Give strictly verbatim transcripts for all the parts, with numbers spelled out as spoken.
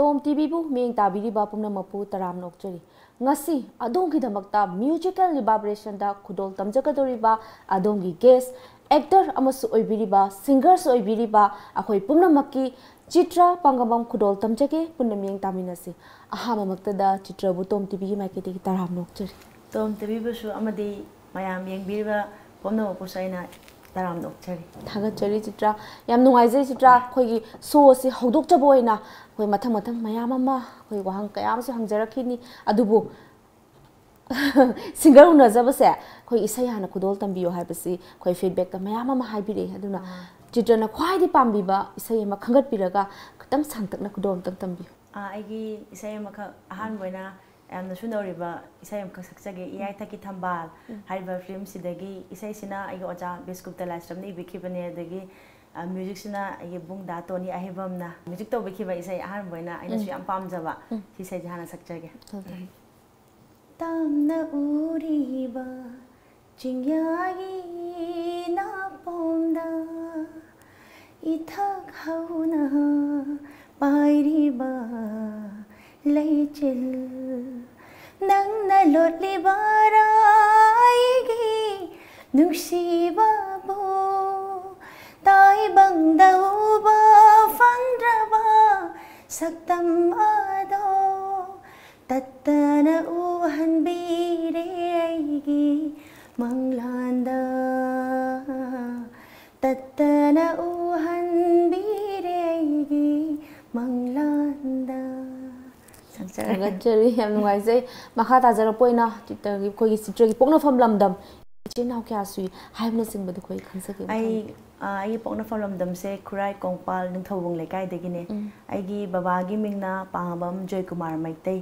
Home ꯇꯤꯚꯤꯕꯨ ꯃꯤꯠꯌꯦꯡ ꯇꯥꯕꯤꯔꯤꯕ ꯄꯨꯝꯅꯃꯛꯄꯨ ꯇꯔꯥꯝꯅ ꯑꯣꯛꯆꯔꯤ꯫ ꯉꯁꯤ ꯑꯗꯣꯝꯒꯤꯗꯃꯛꯇ musical reverberationꯗ ꯈꯨꯗꯣꯜ ꯇꯝꯖꯒꯗꯧꯔꯤꯕ ꯑꯗꯣꯝꯒꯤ guest, actor ꯑꯃꯁꯨ ꯑꯣꯏꯕꯤꯔꯤꯕ, singerꯁꯨ ꯑꯣꯏꯕꯤꯔꯤꯕ ꯑꯩꯈꯣꯏ ꯄꯨꯝꯅꯃꯛꯀꯤ ꯆꯤꯇ꯭ꯔ ꯄꯥꯡꯒꯝꯕꯝ ꯈꯨꯗꯣꯜ ꯇꯝꯖꯒꯦ꯫ ꯄꯨꯟꯅ ꯃꯤꯠꯌꯦꯡ ꯇꯥꯃꯤꯟꯅꯁꯤ꯫ ꯑꯍꯥꯟꯕꯃꯛꯇꯗ ꯆꯤꯇ꯭ꯔꯕꯨ ꯇꯣꯝ ꯇꯤꯚꯤꯒꯤ ꯃꯥꯏꯀꯩꯗꯒꯤ ꯇꯔꯥꯝꯅ ꯑꯣꯛꯆꯔꯤ꯫ ꯇꯣꯝ ꯇꯤꯚꯤꯕꯨꯁꯨ ꯑꯃꯗꯤ ꯃꯌꯥꯝ ꯌꯦꯡꯕꯤꯔꯤꯕ ꯄꯨꯝꯅꯃꯛꯄꯨꯁꯨ ꯑꯩꯅ ꯇꯔꯥꯝꯅ ꯑꯣꯛꯆꯔꯤ꯫ ꯊꯥꯒꯠꯆꯔꯤ ꯆꯤꯇ꯭ꯔ꯫ ꯌꯥꯝ ꯅꯨꯡꯉꯥꯏꯖꯩ ꯆꯤꯇ꯭ꯔ꯫ ꯑꯩꯈꯣꯏꯒꯤ showꯁꯤ ꯍꯧꯗꯣꯛꯆꯕ ꯑꯣꯏꯅ ꯑꯩꯈꯣꯏ ꯃꯊꯪ ꯃꯊꯪ ꯃꯌꯥꯝ ꯑꯃ ꯑꯩꯈꯣꯏ ꯋꯥꯍꯪ ꯀꯌꯥ ꯑꯃꯁꯨ ꯍꯪꯖꯔꯛꯈꯤꯅꯤ꯫ ꯑꯗꯨꯕꯨ singer ꯎꯅꯖꯕꯁꯦ ꯑꯩꯈꯣꯏ ꯏꯁꯩ ꯍꯥꯟꯅ ꯈꯨꯗꯣꯜ ꯇꯝꯕꯤꯌꯨ ꯍꯥꯏꯕꯁꯤ ꯑꯩꯈꯣꯏ feedbackꯇ ꯃꯌꯥꯝ ꯑꯃ ꯍꯥꯏꯕꯤꯔꯛꯑꯦ꯫ ꯑꯗꯨꯅ ꯑꯥ꯫ ꯆꯤꯇ꯭ꯔꯅ ꯈ꯭ꯋꯥꯏꯗꯒꯤ ꯄꯥꯝꯕꯤꯕ ꯏꯁꯩ ꯑꯃ ꯈꯟꯒꯠꯄꯤꯔꯒ ꯈꯤꯇꯪ ꯁꯥꯡꯇꯛꯅ ꯈꯨꯗꯣꯜ ꯑꯝꯇꯪ ꯇꯝꯕꯤꯌꯨ꯫ ꯑꯥ, ꯑꯩꯒꯤ ꯏꯁꯩ ꯑꯃꯈꯛ ꯑꯍꯥꯟꯕ ꯑꯣꯏꯅ ꯌꯥꯝꯅꯁꯨ ꯅꯧꯔꯤꯕ ꯏꯁꯩ ꯑꯃꯈꯛ ꯁꯛꯆꯒꯦ, ꯎꯝ꯫ ꯏꯌꯥꯏꯊꯛꯀꯤ ꯊꯝꯕꯥꯜ ꯎꯝ꯫ ꯍꯥꯏꯔꯤꯕ filmꯁꯤꯗꯒꯤ꯫ ꯏꯁꯩꯁꯤꯅ ꯑꯩꯒꯤ ꯑꯣꯖꯥ ꯕꯤꯁꯀꯨꯞꯇ ꯂꯥꯏꯁ꯭ꯔꯝꯅ ꯏꯕꯤꯈꯤꯕꯅꯦ, ꯑꯗꯒꯤ, ꯑ, musicꯁꯤꯅ ꯑꯩꯒꯤ ꯕꯨꯡꯗꯥ ꯇꯣꯅꯤ ꯑꯍꯩꯕꯝꯅ꯫ Music ꯇꯧꯕꯤꯈꯤꯕ ꯏꯁꯩ ꯑꯍꯥꯟꯕ ꯑꯣꯏꯅ ꯑꯩꯅꯁꯨ ꯎꯝ꯫ ꯌꯥꯝ ꯄꯥꯝꯖꯕ ꯎꯝ꯫ ꯁꯤ ꯏꯁꯩꯁꯦ ꯍꯥꯟꯅ ꯁꯛꯆꯒꯦ꯫ ꯇꯝꯅ ꯎꯔꯤꯕ ꯆꯤꯡꯌꯥꯒꯤ ꯅꯥꯄꯣꯝꯗ ꯏꯊꯛ ꯍꯧꯅ ꯄꯥꯏꯔꯤꯕ ꯂꯩꯆꯤꯜ, ꯅꯪꯅ ꯂꯣꯠꯂꯤꯕ ꯑꯩꯒꯤ ꯅꯨꯡꯁꯤꯕꯕꯨ ꯇꯥꯏꯕꯪꯗ ꯎꯕ ꯐꯪꯗ꯭ꯔꯕ ꯁꯛꯇꯝ ꯑꯗꯣ ꯇꯠꯇꯅ ꯎꯍꯟꯕꯤꯔꯦ ꯑꯩꯒꯤ ꯃꯪꯂꯥꯟꯗ, ꯇꯠꯇꯅ ꯎꯍꯟꯕꯤꯔꯦ ꯑꯩꯒꯤ ꯃꯪꯂꯥꯟꯗ꯫ ꯁꯪꯁꯥꯔ꯫ ꯊꯥꯒꯠꯆꯔꯤ, ꯌꯥꯝ ꯅꯨꯡꯉꯥꯏꯖꯩ꯫ ꯃꯈꯥ ꯇꯥꯖꯔꯛꯄ ꯑꯣꯏꯅ ꯆꯤꯇ꯭ꯔꯒꯤ, ꯑꯩꯈꯣꯏꯒꯤ ꯆꯤꯇ꯭ꯔꯒꯤ ꯄꯣꯛꯅꯐꯝ ꯂꯝꯗꯝ, ꯏꯆꯤꯟ ꯏꯅꯥꯎ ꯀꯌꯥ ꯁꯨꯏ ꯍꯥꯏꯕꯅꯆꯤꯡꯕꯗꯨ ꯑꯩꯈꯣꯏ ꯈꯪꯖꯒꯦ ꯑꯩ, ꯃꯊꯪꯒꯤ꯫ ꯑ, ꯑꯩꯒꯤ ꯄꯣꯛꯅꯐꯝ ꯂꯝꯗꯝꯁꯦ ꯈꯨꯔꯥꯏ ꯀꯣꯡꯄꯥꯜ ꯅꯤꯡꯊꯧꯕꯨꯡ ꯂꯩꯀꯥꯏꯗꯒꯤꯅꯦ꯫ ꯎꯝ꯫ ꯑꯩꯒꯤ ꯕꯕꯥꯒꯤ ꯃꯤꯡꯅ ꯄꯥꯉꯝꯕꯝ ꯖꯣꯏꯀꯨꯃꯥꯔ ꯃꯩꯇꯩ,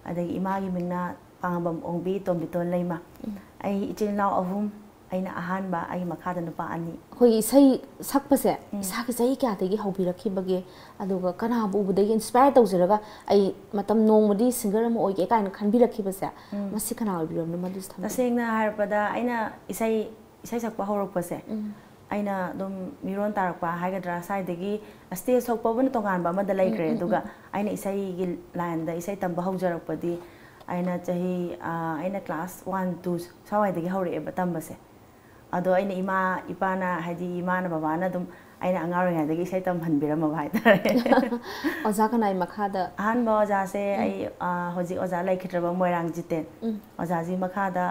ꯑꯗꯒꯤ ꯏꯃꯥꯒꯤ ꯃꯤꯡꯅ ꯄꯥꯉꯝꯕꯝ ꯑꯣꯡꯕꯤ ꯇꯣꯝꯕꯤꯇꯣꯟ ꯂꯩꯃ꯫ ꯎꯝ꯫ ꯑꯩ ꯏꯆꯤꯜ ꯏꯅꯥꯎ ꯑꯍꯨꯝ, ꯑꯩꯅ ꯑꯍꯥꯟꯕ, ꯑꯩꯒꯤ ꯃꯈꯥꯗ ꯅꯨꯄꯥ ꯑꯅꯤ꯫ ꯑꯩꯈꯣꯏꯒꯤ ꯏꯁꯩ ꯁꯛꯄꯁꯦ ꯎꯝ꯫ ꯏꯁꯥꯒꯤ ꯆꯍꯤ ꯀꯌꯥꯗꯒꯤ ꯍꯧꯕꯤꯔꯛꯈꯤꯕꯒꯦ? ꯑꯗꯨꯒ ꯀꯅꯥꯕꯨ ꯎꯕꯗꯒꯤ inspire ꯇꯧꯖꯔꯒ ꯑꯩ ꯃꯇꯝ ꯅꯣꯡꯃꯗꯤ singer ꯑꯃ ꯑꯣꯏꯒꯦ ꯀꯥꯏꯅ ꯈꯟꯕꯤꯔꯛꯈꯤꯕꯁꯦ, ꯎꯝ꯫ ꯃꯁꯤ ꯀꯅꯥ ꯑꯣꯏꯕꯤꯔꯕꯅꯣ? ꯃꯗꯨꯁꯨ ꯊꯝꯕꯤꯌꯨ꯫ ꯇꯁꯦꯡꯅ ꯍꯥꯏꯔꯕꯗ, ꯑꯩꯅ ꯏꯁꯩ, ꯏꯁꯩ ꯁꯛꯄ ꯍꯧꯔꯛꯄꯁꯦ, ꯎꯝ꯫ ꯑꯩꯅ ꯑꯗꯨꯝ ꯃꯤꯔꯣꯟ ꯇꯥꯔꯛꯄ ꯍꯥꯏꯒꯗ꯭ꯔꯥ, ꯁ꯭ꯋꯥꯏꯗꯒꯤ ꯁ꯭ꯇꯦꯖ ꯊꯣꯛꯄꯕꯨꯅ ꯇꯣꯉꯥꯟꯕ ꯑꯃꯗ ꯂꯩꯈ꯭ꯔꯦ꯫ ꯎꯝ, ꯎꯝ, ꯑꯗꯨꯒ ꯎꯝ꯫ ꯑꯩꯅ ꯏꯁꯩꯒꯤ ꯂꯥꯏꯟꯗ ꯏꯁꯩ ꯇꯝꯕ ꯍꯧꯖꯔꯛꯄꯗꯤ ꯑꯩꯅ ꯆꯍꯤ, ꯑ, ꯑꯩꯅ ꯀ꯭ꯂꯥꯁ ꯋꯥꯟ, ꯇꯨ ꯁ꯭ꯋꯥꯏꯗꯒꯤ ꯍꯧꯔꯛꯑꯦꯕ ꯇꯝꯕꯁꯦ꯫ ꯑꯗꯣ ꯑꯩꯅ ꯏꯃꯥ ꯏꯄꯥꯅ, ꯍꯥꯏꯗꯤ ꯏꯃꯥꯅ ꯕꯕꯥꯅ ꯑꯗꯨꯝ ꯑꯩꯅ ꯑꯉꯥꯡ ꯑꯣꯏꯔꯤꯉꯩꯗꯒꯤ ꯏꯁꯩ ꯇꯝꯍꯟꯕꯤꯔꯝꯃꯕ ꯍꯥꯏꯇꯥꯔꯦ꯫ ꯑꯣꯖꯥ ꯀꯅꯥꯏ ꯃꯈꯥꯗ? ꯑꯍꯥꯟꯕ ꯑꯣꯖꯥꯁꯦ ꯎꯝ꯫ ꯑꯩ, ꯑ, ꯍꯧꯖꯤꯛ ꯑꯣꯖꯥ ꯂꯩꯈꯤꯗ꯭ꯔꯕ ꯃꯣꯏꯔꯥꯡ ꯖꯤꯇꯦꯟ꯫ ꯎꯝ꯫ ꯑꯣꯖꯥꯁꯤ ꯃꯈꯥꯗ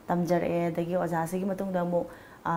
ꯇꯝꯖꯔꯛꯑꯦ꯫ ꯑꯗꯒꯤ ꯑꯣꯖꯥꯁꯤꯒꯤ ꯃꯇꯨꯡꯗ ꯑꯃꯨꯛ, ꯑ,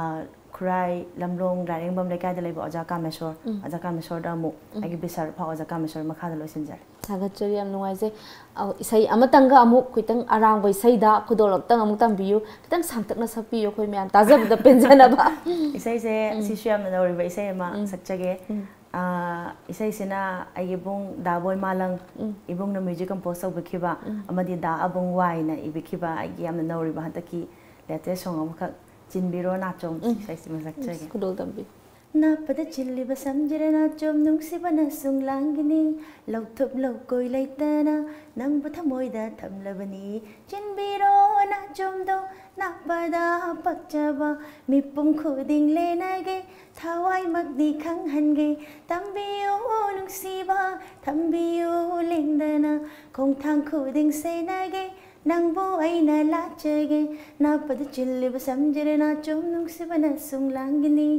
ꯈꯨꯔꯥꯏ ꯂꯝꯂꯣꯡ ꯂꯥꯏꯔꯦꯝꯕꯝ ꯂꯩꯀꯥꯏꯗ ꯂꯩꯕ ꯑꯣꯖꯥ ꯀꯥꯃꯦꯁꯣꯔ, ꯎꯝ꯫ ꯑꯣꯖꯥ ꯀꯥꯃꯦꯁꯣꯔꯗ ꯑꯃꯨꯛ ꯎꯝ꯫ ꯑꯩꯒꯤ ꯕꯤꯁꯥꯜ ꯐꯥꯎ ꯑꯣꯖꯥ ꯀꯥꯃꯦꯁꯣꯔ ꯃꯈꯥꯗ ꯂꯣꯏꯁꯤꯟꯖꯔꯦ꯫ ꯊꯥꯒꯠꯆꯔꯤ, ꯌꯥꯝ ꯅꯨꯡꯉꯥꯏꯖꯩ꯫ ꯑꯧ, ꯏꯁꯩ ꯑꯃꯇꯪꯒ ꯑꯃꯨꯛ ꯈꯤꯇꯪ ꯑꯔꯥꯡꯕ ꯏꯁꯩꯗ ꯈꯨꯗꯣꯜ ꯑꯝꯇꯪ ꯑꯃꯨꯛ ꯇꯝꯕꯤꯌꯨ, ꯈꯤꯇꯪ ꯁꯥꯡꯇꯛꯅ ꯁꯛꯄꯤꯌꯨ, ꯑꯩꯈꯣꯏ ꯃꯌꯥꯝ ꯇꯥꯖꯕꯗ ꯄꯦꯟꯖꯅꯕ꯫ ꯏꯁꯩꯁꯦ ꯎꯝ꯫ ꯁꯤꯁꯨ ꯌꯥꯝꯅ ꯅꯧꯔꯤꯕ ꯏꯁꯩ ꯑꯃ ꯎꯝ꯫ ꯁꯛꯆꯒꯦ꯫ ꯎꯝ꯫ ꯑꯥ, ꯏꯁꯩꯁꯤꯅ ꯑꯩꯒꯤ ꯏꯕꯨꯡ ꯗꯥ ꯕꯣꯏ ꯃꯥꯂꯪ, ꯎꯝ꯫ ꯏꯕꯨꯡꯅ ꯃ꯭ꯌꯨꯖꯤꯛ ꯀꯝꯄꯣꯁ ꯇꯧꯕꯤꯈꯤꯕ, ꯎꯝ꯫ ꯑꯃꯗꯤ ꯗꯥ ꯑꯕꯨꯡ ꯋꯥꯏꯅ ꯏꯕꯤꯈꯤꯕ ꯑꯩꯒꯤ ꯌꯥꯝꯅ ꯅꯧꯔꯤꯕ ꯍꯟꯗꯛꯀꯤ ꯂꯦꯇꯦꯁ ꯁꯣꯡ ꯑꯃꯈꯛ, ꯆꯤꯟꯕꯤꯔꯣ ꯅꯥꯆꯣꯝ, ꯎꯝ꯫ ꯏꯁꯩꯁꯤꯃ ꯁꯛꯆꯒꯦ꯫ ꯈꯨꯗꯣꯜ ꯇꯝꯕꯤꯌꯨ꯫ ꯅꯥꯞꯄꯗ ꯆꯤꯜꯂꯤꯕ ꯁꯝꯖꯤꯔ ꯅꯥꯆꯣꯝ ꯅꯨꯡꯁꯤꯕꯅ ꯁꯨꯡꯂꯥꯡꯒꯅꯤ, ꯂꯧꯊꯣꯛ ꯂꯧꯀꯣꯏ ꯂꯩꯇꯅ ꯅꯪꯕꯨ ꯊꯃꯣꯏꯗ ꯊꯝꯂꯕꯅꯤ꯫ ꯆꯤꯟꯕꯤꯔꯣ ꯅꯥꯆꯣꯝꯗꯣ, ꯅꯥꯞꯄꯗ ꯄꯛꯆꯕ ꯃꯤꯄꯨꯝ ꯈꯨꯗꯤꯡ ꯂꯦꯅꯒꯦ, ꯊꯋꯥꯏꯃꯛꯅꯤ ꯈꯪꯍꯟꯒꯦ꯫ ꯇꯝꯕꯤꯌꯨ ꯅꯨꯡꯁꯤꯕ, ꯊꯝꯕꯤꯌꯨ ꯂꯦꯡꯗꯅ, ꯈꯣꯡꯊꯥꯡ ꯈꯨꯗꯤꯡ ꯁꯦꯟꯅꯒꯦ, ꯅꯪꯕꯨ ꯑꯩꯅ ꯂꯥꯠꯆꯒꯦ꯫ ꯅꯥꯞꯄꯗ ꯆꯤꯜꯂꯤꯕ ꯁꯝꯖꯤꯔ ꯅꯥꯆꯣꯝ ꯅꯨꯡꯁꯤꯕꯅ ꯁꯨꯡꯂꯥꯡꯒꯅꯤ,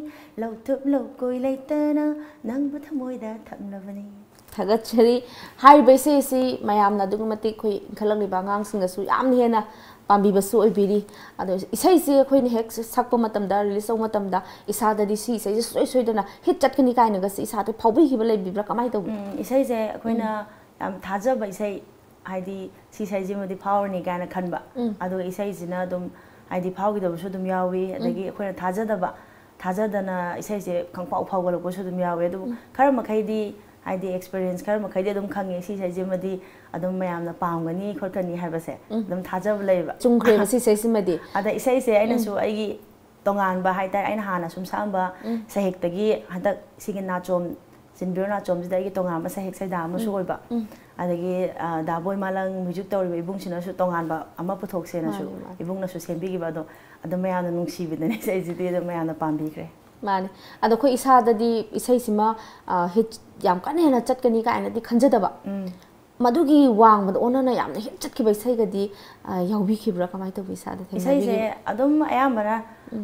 ꯂꯧꯊꯣꯛ ꯂꯧꯀꯣꯏ ꯂꯩꯇꯅ ꯅꯪꯕꯨ ꯊꯃꯣꯏꯗ ꯊꯝꯂꯕꯅꯤ꯫ ꯊꯥꯒꯠꯆꯔꯤ꯫ ꯍꯥꯏꯔꯤꯕ ꯏꯁꯩ ꯑꯁꯤ ꯃꯌꯥꯝꯅ ꯑꯗꯨꯛꯀꯤ ꯃꯇꯤꯛ ꯑꯩꯈꯣꯏ ꯏꯟꯈꯠꯂꯛꯂꯤꯕ ꯑꯉꯥꯡꯁꯤꯡꯅꯁꯨ ꯌꯥꯝꯅ ꯍꯦꯟꯅ ꯄꯥꯝꯕꯤꯕꯁꯨ ꯑꯣꯏꯕꯤꯔꯤ꯫ ꯑꯗꯣ ꯏꯁꯩꯁꯤ ꯑꯩꯈꯣꯏꯅ ꯍꯦꯛ ꯁꯛꯄ ꯃꯇꯝꯗ, ꯔꯤꯂꯤꯁ ꯇꯧꯕ ꯃꯇꯝꯗ ꯏꯁꯥꯗꯗꯤ ꯁꯤ ꯏꯁꯩꯁꯦ ꯁꯨꯡꯁꯣꯏ ꯁꯣꯏꯗꯅ ꯍꯤꯠ ꯆꯠꯀꯅꯤ ꯀꯥꯏꯅꯒꯁꯦ ꯏꯁꯥꯗ ꯐꯥꯎꯕꯤꯈꯤꯕ ꯂꯩꯕꯤꯕ꯭ꯔꯥ? ꯀꯃꯥꯏꯅ ꯇꯧꯕꯤ? ꯎꯝ, ꯏꯁꯩꯁꯦ ꯑꯩꯈꯣꯏꯅ ꯎꯝ꯫ ꯌꯥꯝ ꯊꯥꯖꯕ ꯏꯁꯩ, ꯍꯥꯏꯗꯤ ꯁꯤ ꯏꯁꯩꯁꯤꯃꯗꯤ ꯐꯥꯎꯔꯅꯤ ꯀꯥꯏꯅ ꯈꯟꯕ꯫ ꯎꯝ꯫ ꯑꯗꯨꯒ ꯏꯁꯩꯁꯤꯅ ꯑꯗꯨꯝ, ꯍꯥꯏꯗꯤ ꯐꯥꯎꯈꯤꯗꯕꯁꯨ ꯑꯗꯨꯝ ꯌꯥꯎꯋꯤ꯫ ꯎꯝ꯫ ꯑꯗꯒꯤ ꯑꯩꯈꯣꯏꯅ ꯊꯥꯖꯗꯕ, ꯊꯥꯖꯗꯅ ꯏꯁꯩꯁꯦ ꯈꯪꯐꯥꯎ ꯐꯥꯎꯒꯠꯂꯛꯄꯁꯨ ꯑꯗꯨꯝ ꯌꯥꯎꯋꯦ꯫ ꯑꯗꯨꯕꯨ ꯎꯝ꯫ ꯈꯔ ꯃꯈꯩꯗꯤ, ꯍꯥꯏꯗꯤ ꯑꯦꯛꯁꯄꯤꯔꯤꯌꯦꯟꯁ ꯈꯔ ꯃꯈꯩꯗꯤ ꯑꯗꯨꯝ ꯈꯪꯉꯦ, ꯁꯤ ꯏꯁꯩꯁꯤꯃꯗꯤ ꯑꯗꯨꯝ ꯃꯌꯥꯝꯅ ꯄꯥꯝꯒꯅꯤ ꯈꯣꯠꯀꯅꯤ ꯍꯥꯏꯕꯁꯦ ꯎꯝ꯫ ꯑꯗꯨꯝ ꯊꯥꯖꯕ ꯂꯩꯌꯦꯕ꯫ ꯆꯨꯝꯈ꯭ꯔꯦꯕ ꯁꯤ ꯏꯁꯩꯁꯤꯃꯗꯤ꯫ ꯑꯗ ꯏꯁꯩꯁꯦ ꯎꯝ꯫ ꯑꯩꯅꯁꯨ ꯑꯩꯒꯤ ꯇꯣꯉꯥꯟꯕ ꯍꯥꯏꯇꯥꯔꯦ, ꯑꯩꯅ ꯍꯥꯟꯅ ꯁꯨꯝ ꯁꯛꯑꯝꯕ ꯎꯝ꯫ ꯁꯍꯦꯛꯇꯒꯤ ꯍꯟꯗꯛ ꯁꯤꯒꯤ ꯅꯥꯆꯣꯝ, ꯆꯤꯟꯕꯤꯔꯣ ꯅꯥꯆꯣꯝꯁꯤꯗ ꯑꯩꯒꯤ ꯇꯣꯉꯥꯟꯕ ꯁꯍꯦꯛ ꯁꯩꯗꯥ ꯑꯃꯁꯨ ꯎꯝ꯫ ꯑꯣꯏꯕ꯫ ꯎꯝ꯫ ꯑꯗꯒꯤ, ꯑ, ꯗꯥ ꯕꯣꯏ ꯃꯥꯂꯪ ꯃ꯭ꯌꯨꯖꯤꯛ ꯇꯧꯔꯤꯕ ꯏꯕꯨꯡꯁꯤꯅꯁꯨ ꯇꯣꯉꯥꯟꯕ ꯑꯃ ꯄꯨꯊꯣꯛꯁꯦꯅꯁꯨ ꯃꯥꯅꯤ, ꯃꯥꯅꯤ꯫ ꯏꯕꯨꯡꯅꯁꯨ ꯁꯦꯝꯕꯤꯈꯤꯕ꯫ ꯑꯗꯣ ꯑꯗꯨꯝ ꯃꯌꯥꯝꯅ ꯅꯨꯡꯁꯤꯕꯤꯗꯅ ꯏꯁꯩꯁꯤꯗꯤ ꯑꯗꯨꯝ ꯃꯌꯥꯝꯅ ꯄꯥꯝꯕꯤꯈ꯭ꯔꯦ꯫ ꯃꯥꯅꯦ꯫ ꯑꯗꯣ ꯑꯩꯈꯣꯏ ꯏꯁꯥꯗꯗꯤ ꯏꯁꯩꯁꯤꯃ, ꯑ, ꯍꯤꯠ ꯌꯥꯝ ꯀꯟꯅ ꯍꯦꯟꯅ ꯆꯠꯀꯅꯤ ꯀꯥꯏꯅꯗꯤ ꯈꯟꯖꯗꯕ꯫ ꯎꯝ꯫ ꯃꯗꯨꯒꯤ ꯋꯥꯡꯃꯗ ꯑꯣꯟꯅꯅ ꯌꯥꯝꯅ ꯍꯤꯠ ꯆꯠꯈꯤꯕ ꯏꯁꯩꯒꯗꯤ, ꯑ, ꯌꯥꯎꯕꯤꯈꯤꯕ꯭ꯔꯥ? ꯀꯃꯥꯏꯅ ꯇꯧꯕꯤ ꯏꯁꯥꯗ ꯏꯁꯩꯁꯦ ꯊꯦꯡꯅꯕꯤꯈꯤꯕ꯭ꯔꯥ? ꯑꯗꯨꯝ ꯑꯌꯥꯝꯕꯅ,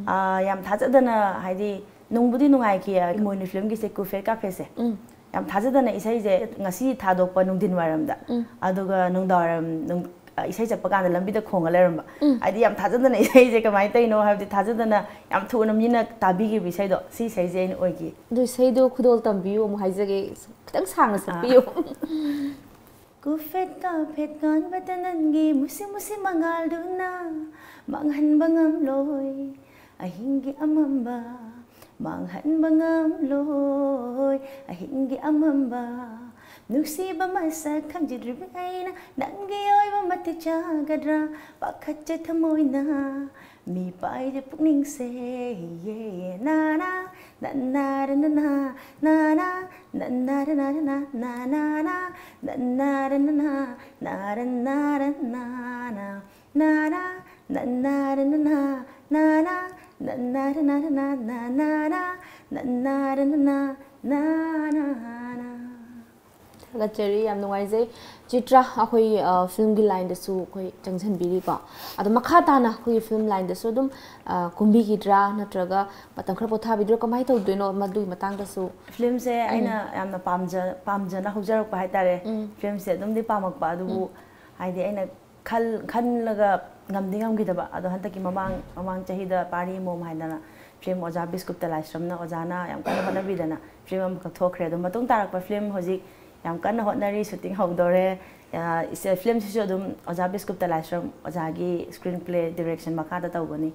ꯑ, ꯌꯥꯝ ꯊꯥꯖꯗꯅ, ꯍꯥꯏꯗꯤ ꯅꯨꯡꯕꯨꯗꯤ ꯅꯨꯡꯉꯥꯏꯈꯤ ꯏꯃꯣꯏꯅꯨ ꯐꯤꯂꯝꯒꯤꯁꯦ ꯀꯨꯐꯦꯠ ꯀꯥꯐꯦꯠꯁꯦ꯫ ꯎꯝ꯫ ꯌꯥꯝ ꯊꯥꯖꯗꯅ ꯏꯁꯩꯁꯦ ꯉꯁꯤ ꯊꯥꯗꯣꯛꯄ ꯅꯨꯡꯊꯤꯟ ꯋꯥꯏꯔꯝꯗ, ꯎꯝ꯫ ꯑꯗꯨꯒ ꯅꯨꯡꯗꯥꯡꯋꯥꯏꯔꯝ ꯅꯨꯡ-, ꯏꯁꯩ ꯆꯠꯄ ꯀꯥꯟꯗ ꯂꯝꯕꯤꯗ ꯈꯣꯡꯉ ꯂꯩꯔꯝꯕ꯫ ꯎꯝ꯫ ꯍꯥꯏꯗꯤ ꯌꯥꯝ ꯊꯥꯖꯗꯅ ꯏꯁꯩꯁꯦ ꯀꯃꯥꯏꯅ ꯇꯧꯔꯤꯅꯣ ꯍꯥꯏꯕꯗꯤ ꯊꯥꯖꯗꯅ ꯌꯥꯝ ꯊꯨꯅ ꯃꯤꯅ ꯇꯥꯕꯤꯈꯤꯕ ꯏꯁꯩꯗꯣ, ꯁꯤ ꯏꯁꯩꯁꯦ ꯑꯩꯅ ꯑꯣꯏꯈꯤ꯫ ꯑꯗꯨ ꯏꯁꯩꯗꯣ ꯈꯨꯗꯣꯜ ꯇꯝꯕꯤꯌꯨ ꯑꯃꯨꯛ ꯍꯥꯏꯖꯒꯦ, ꯈꯤꯇꯪ ꯁꯥꯡꯅ ꯁꯛꯄꯤꯌꯨ꯫ ꯀꯨꯐꯦꯠ ꯀꯥꯐꯦꯠ ꯀꯥꯟꯕꯗ ꯅꯪꯒꯤ ꯃꯨꯁꯤ ꯃꯨꯁꯤ ꯃꯉꯥꯜꯗꯨꯅ ꯃꯥꯡꯍꯟꯕ ꯉꯝꯂꯣꯏ ꯑꯍꯤꯡꯒꯤ ꯑꯃꯝꯕ, ꯃꯥꯡꯍꯟꯕ ꯉꯝꯂꯣꯏ ꯑꯍꯤꯡꯒꯤ ꯑꯃꯝꯕ꯫ ꯅꯨꯡꯁꯤꯕ ꯃꯁꯛ ꯈꯪꯖꯗ꯭ꯔꯤꯕ ꯑꯩꯅ ꯅꯪꯒꯤ ꯑꯣꯏꯕ ꯃꯇꯤꯛ ꯆꯥꯒꯗ꯭ꯔꯥ ꯄꯥꯈꯠꯆꯩ ꯊꯃꯣꯏꯅ꯫ ꯃꯤ ꯄꯥꯏꯔꯦ ꯄꯨꯛꯅꯤꯡꯁꯦ, ꯌꯦ, ꯅꯥ, ꯅꯥ, ꯅꯥ, ꯅꯥ, ꯔ, ꯅꯥ, ꯅꯥ, ꯅꯥ, ꯅꯥ, ꯅꯥ, ꯅꯥ, ꯔ, ꯅꯥ, ꯅꯥ, ꯅꯥ, ꯅꯥ, ꯅꯥ, ꯔ, ꯅꯥ, ꯔ, ꯅꯥ, ꯅꯥ, ꯅꯥ, ꯔ, ꯅꯥ, ꯔ, ꯅꯥ, ꯅꯥ, ꯅꯥ, ꯔ, ꯅꯥ, ꯅꯥ, ꯅꯥ, ꯅꯥ, ꯅꯥ, ꯅꯥ, ꯔ, ꯅꯥ, ꯔ, ꯅꯥ, ꯅꯥ, ꯅꯥ, ꯔ, ꯅꯥ, ꯅꯥ, ꯔ, ꯅꯥ, ꯅꯥ, ꯅꯥ, ꯅꯥ, ꯅꯥ, ꯅꯥ꯫ ꯊꯥꯒꯠꯆꯔꯤ, ꯌꯥꯝ ꯅꯨꯡꯉꯥꯏꯖꯩ꯫ ꯆꯤꯇ꯭ꯔꯥ, ꯑꯩꯈꯣꯏ, ꯑ, ꯐꯤꯂꯝꯒꯤ ꯂꯥꯏꯟꯗꯁꯨ ꯑꯩꯈꯣꯏ ꯆꯪꯁꯤꯟꯕꯤꯔꯤꯀꯣ꯫ ꯑꯗꯣ ꯃꯈꯥ ꯇꯥꯅ ꯑꯩꯈꯣꯏꯒꯤ ꯐꯤꯂꯝ ꯂꯥꯏꯟꯗꯁꯨ ꯑꯗꯨꯝ, ꯑ, ꯀꯨꯝꯕꯤꯈꯤꯗ꯭ꯔꯥ, ꯅꯠꯇ꯭ꯔꯒ ꯃꯇꯝ ꯈꯔ ꯄꯣꯊꯥꯕꯤꯗꯣꯏꯔꯣ, ꯀꯃꯥꯏꯅ ꯇꯧꯗꯣꯏꯅꯣ, ꯃꯗꯨꯒꯤ ꯃꯇꯥꯡꯗꯁꯨ? ꯐꯤꯂꯝꯁꯦ ꯑꯩꯅ ꯌꯥꯝꯅ ꯄꯥꯝꯖ-, ꯄꯥꯝꯖꯅ ꯍꯧꯖꯔꯛꯄ ꯍꯥꯏꯇꯥꯔꯦ꯫ ꯎꯝ꯫ ꯐꯤꯂꯝꯁꯦ ꯑꯗꯨꯝꯗꯤ ꯄꯥꯝꯃꯛꯄ, ꯑꯗꯨꯕꯨ ꯍꯥꯏꯗꯤ ꯑꯩꯅ ꯈꯜ-, ꯈꯜꯂꯒ ꯉꯝꯗꯤ ꯉꯝꯈꯤꯗꯕ꯫ ꯑꯗꯣ ꯍꯟꯗꯛꯀꯤ ꯃꯃꯥꯡ, ꯃꯃꯥꯡ ꯆꯍꯤꯗ ꯄꯥꯔꯤ ꯑꯃꯣꯝ ꯍꯥꯏꯗꯅ ꯐꯤꯂꯝ ꯑꯣꯖꯥ ꯕꯤꯁꯀꯨꯞꯇ ꯂꯥꯏꯁ꯭ꯔꯝꯅ ꯑꯣꯖꯥꯅ ꯌꯥꯝ ꯀꯟꯅ ꯍꯣꯠꯅꯕꯤꯗꯅ ꯐꯤꯂꯝ ꯑꯃꯈꯛ ꯊꯣꯛꯈ꯭ꯔꯦ꯫ ꯑꯗꯣ ꯃꯇꯨꯡ ꯇꯥꯔꯛꯄ ꯐꯤꯂꯝ ꯍꯧꯖꯤꯛ ꯌꯥꯝ ꯀꯟꯅ ꯍꯣꯠꯅꯔꯤ, ꯁꯨꯇꯤꯡ ꯍꯧꯗꯧꯔꯦ꯫ ꯑ, ꯏꯁ-, ꯐꯤꯂꯝꯁꯤꯁꯨ ꯑꯗꯨꯝ ꯑꯣꯖꯥ ꯕꯤꯁꯀꯨꯞꯇ ꯂꯥꯏꯁ꯭ꯔꯝ ꯑꯣꯖꯥꯒꯤ screenplay direction ꯃꯈꯥꯗ ꯇꯧꯒꯅꯤ꯫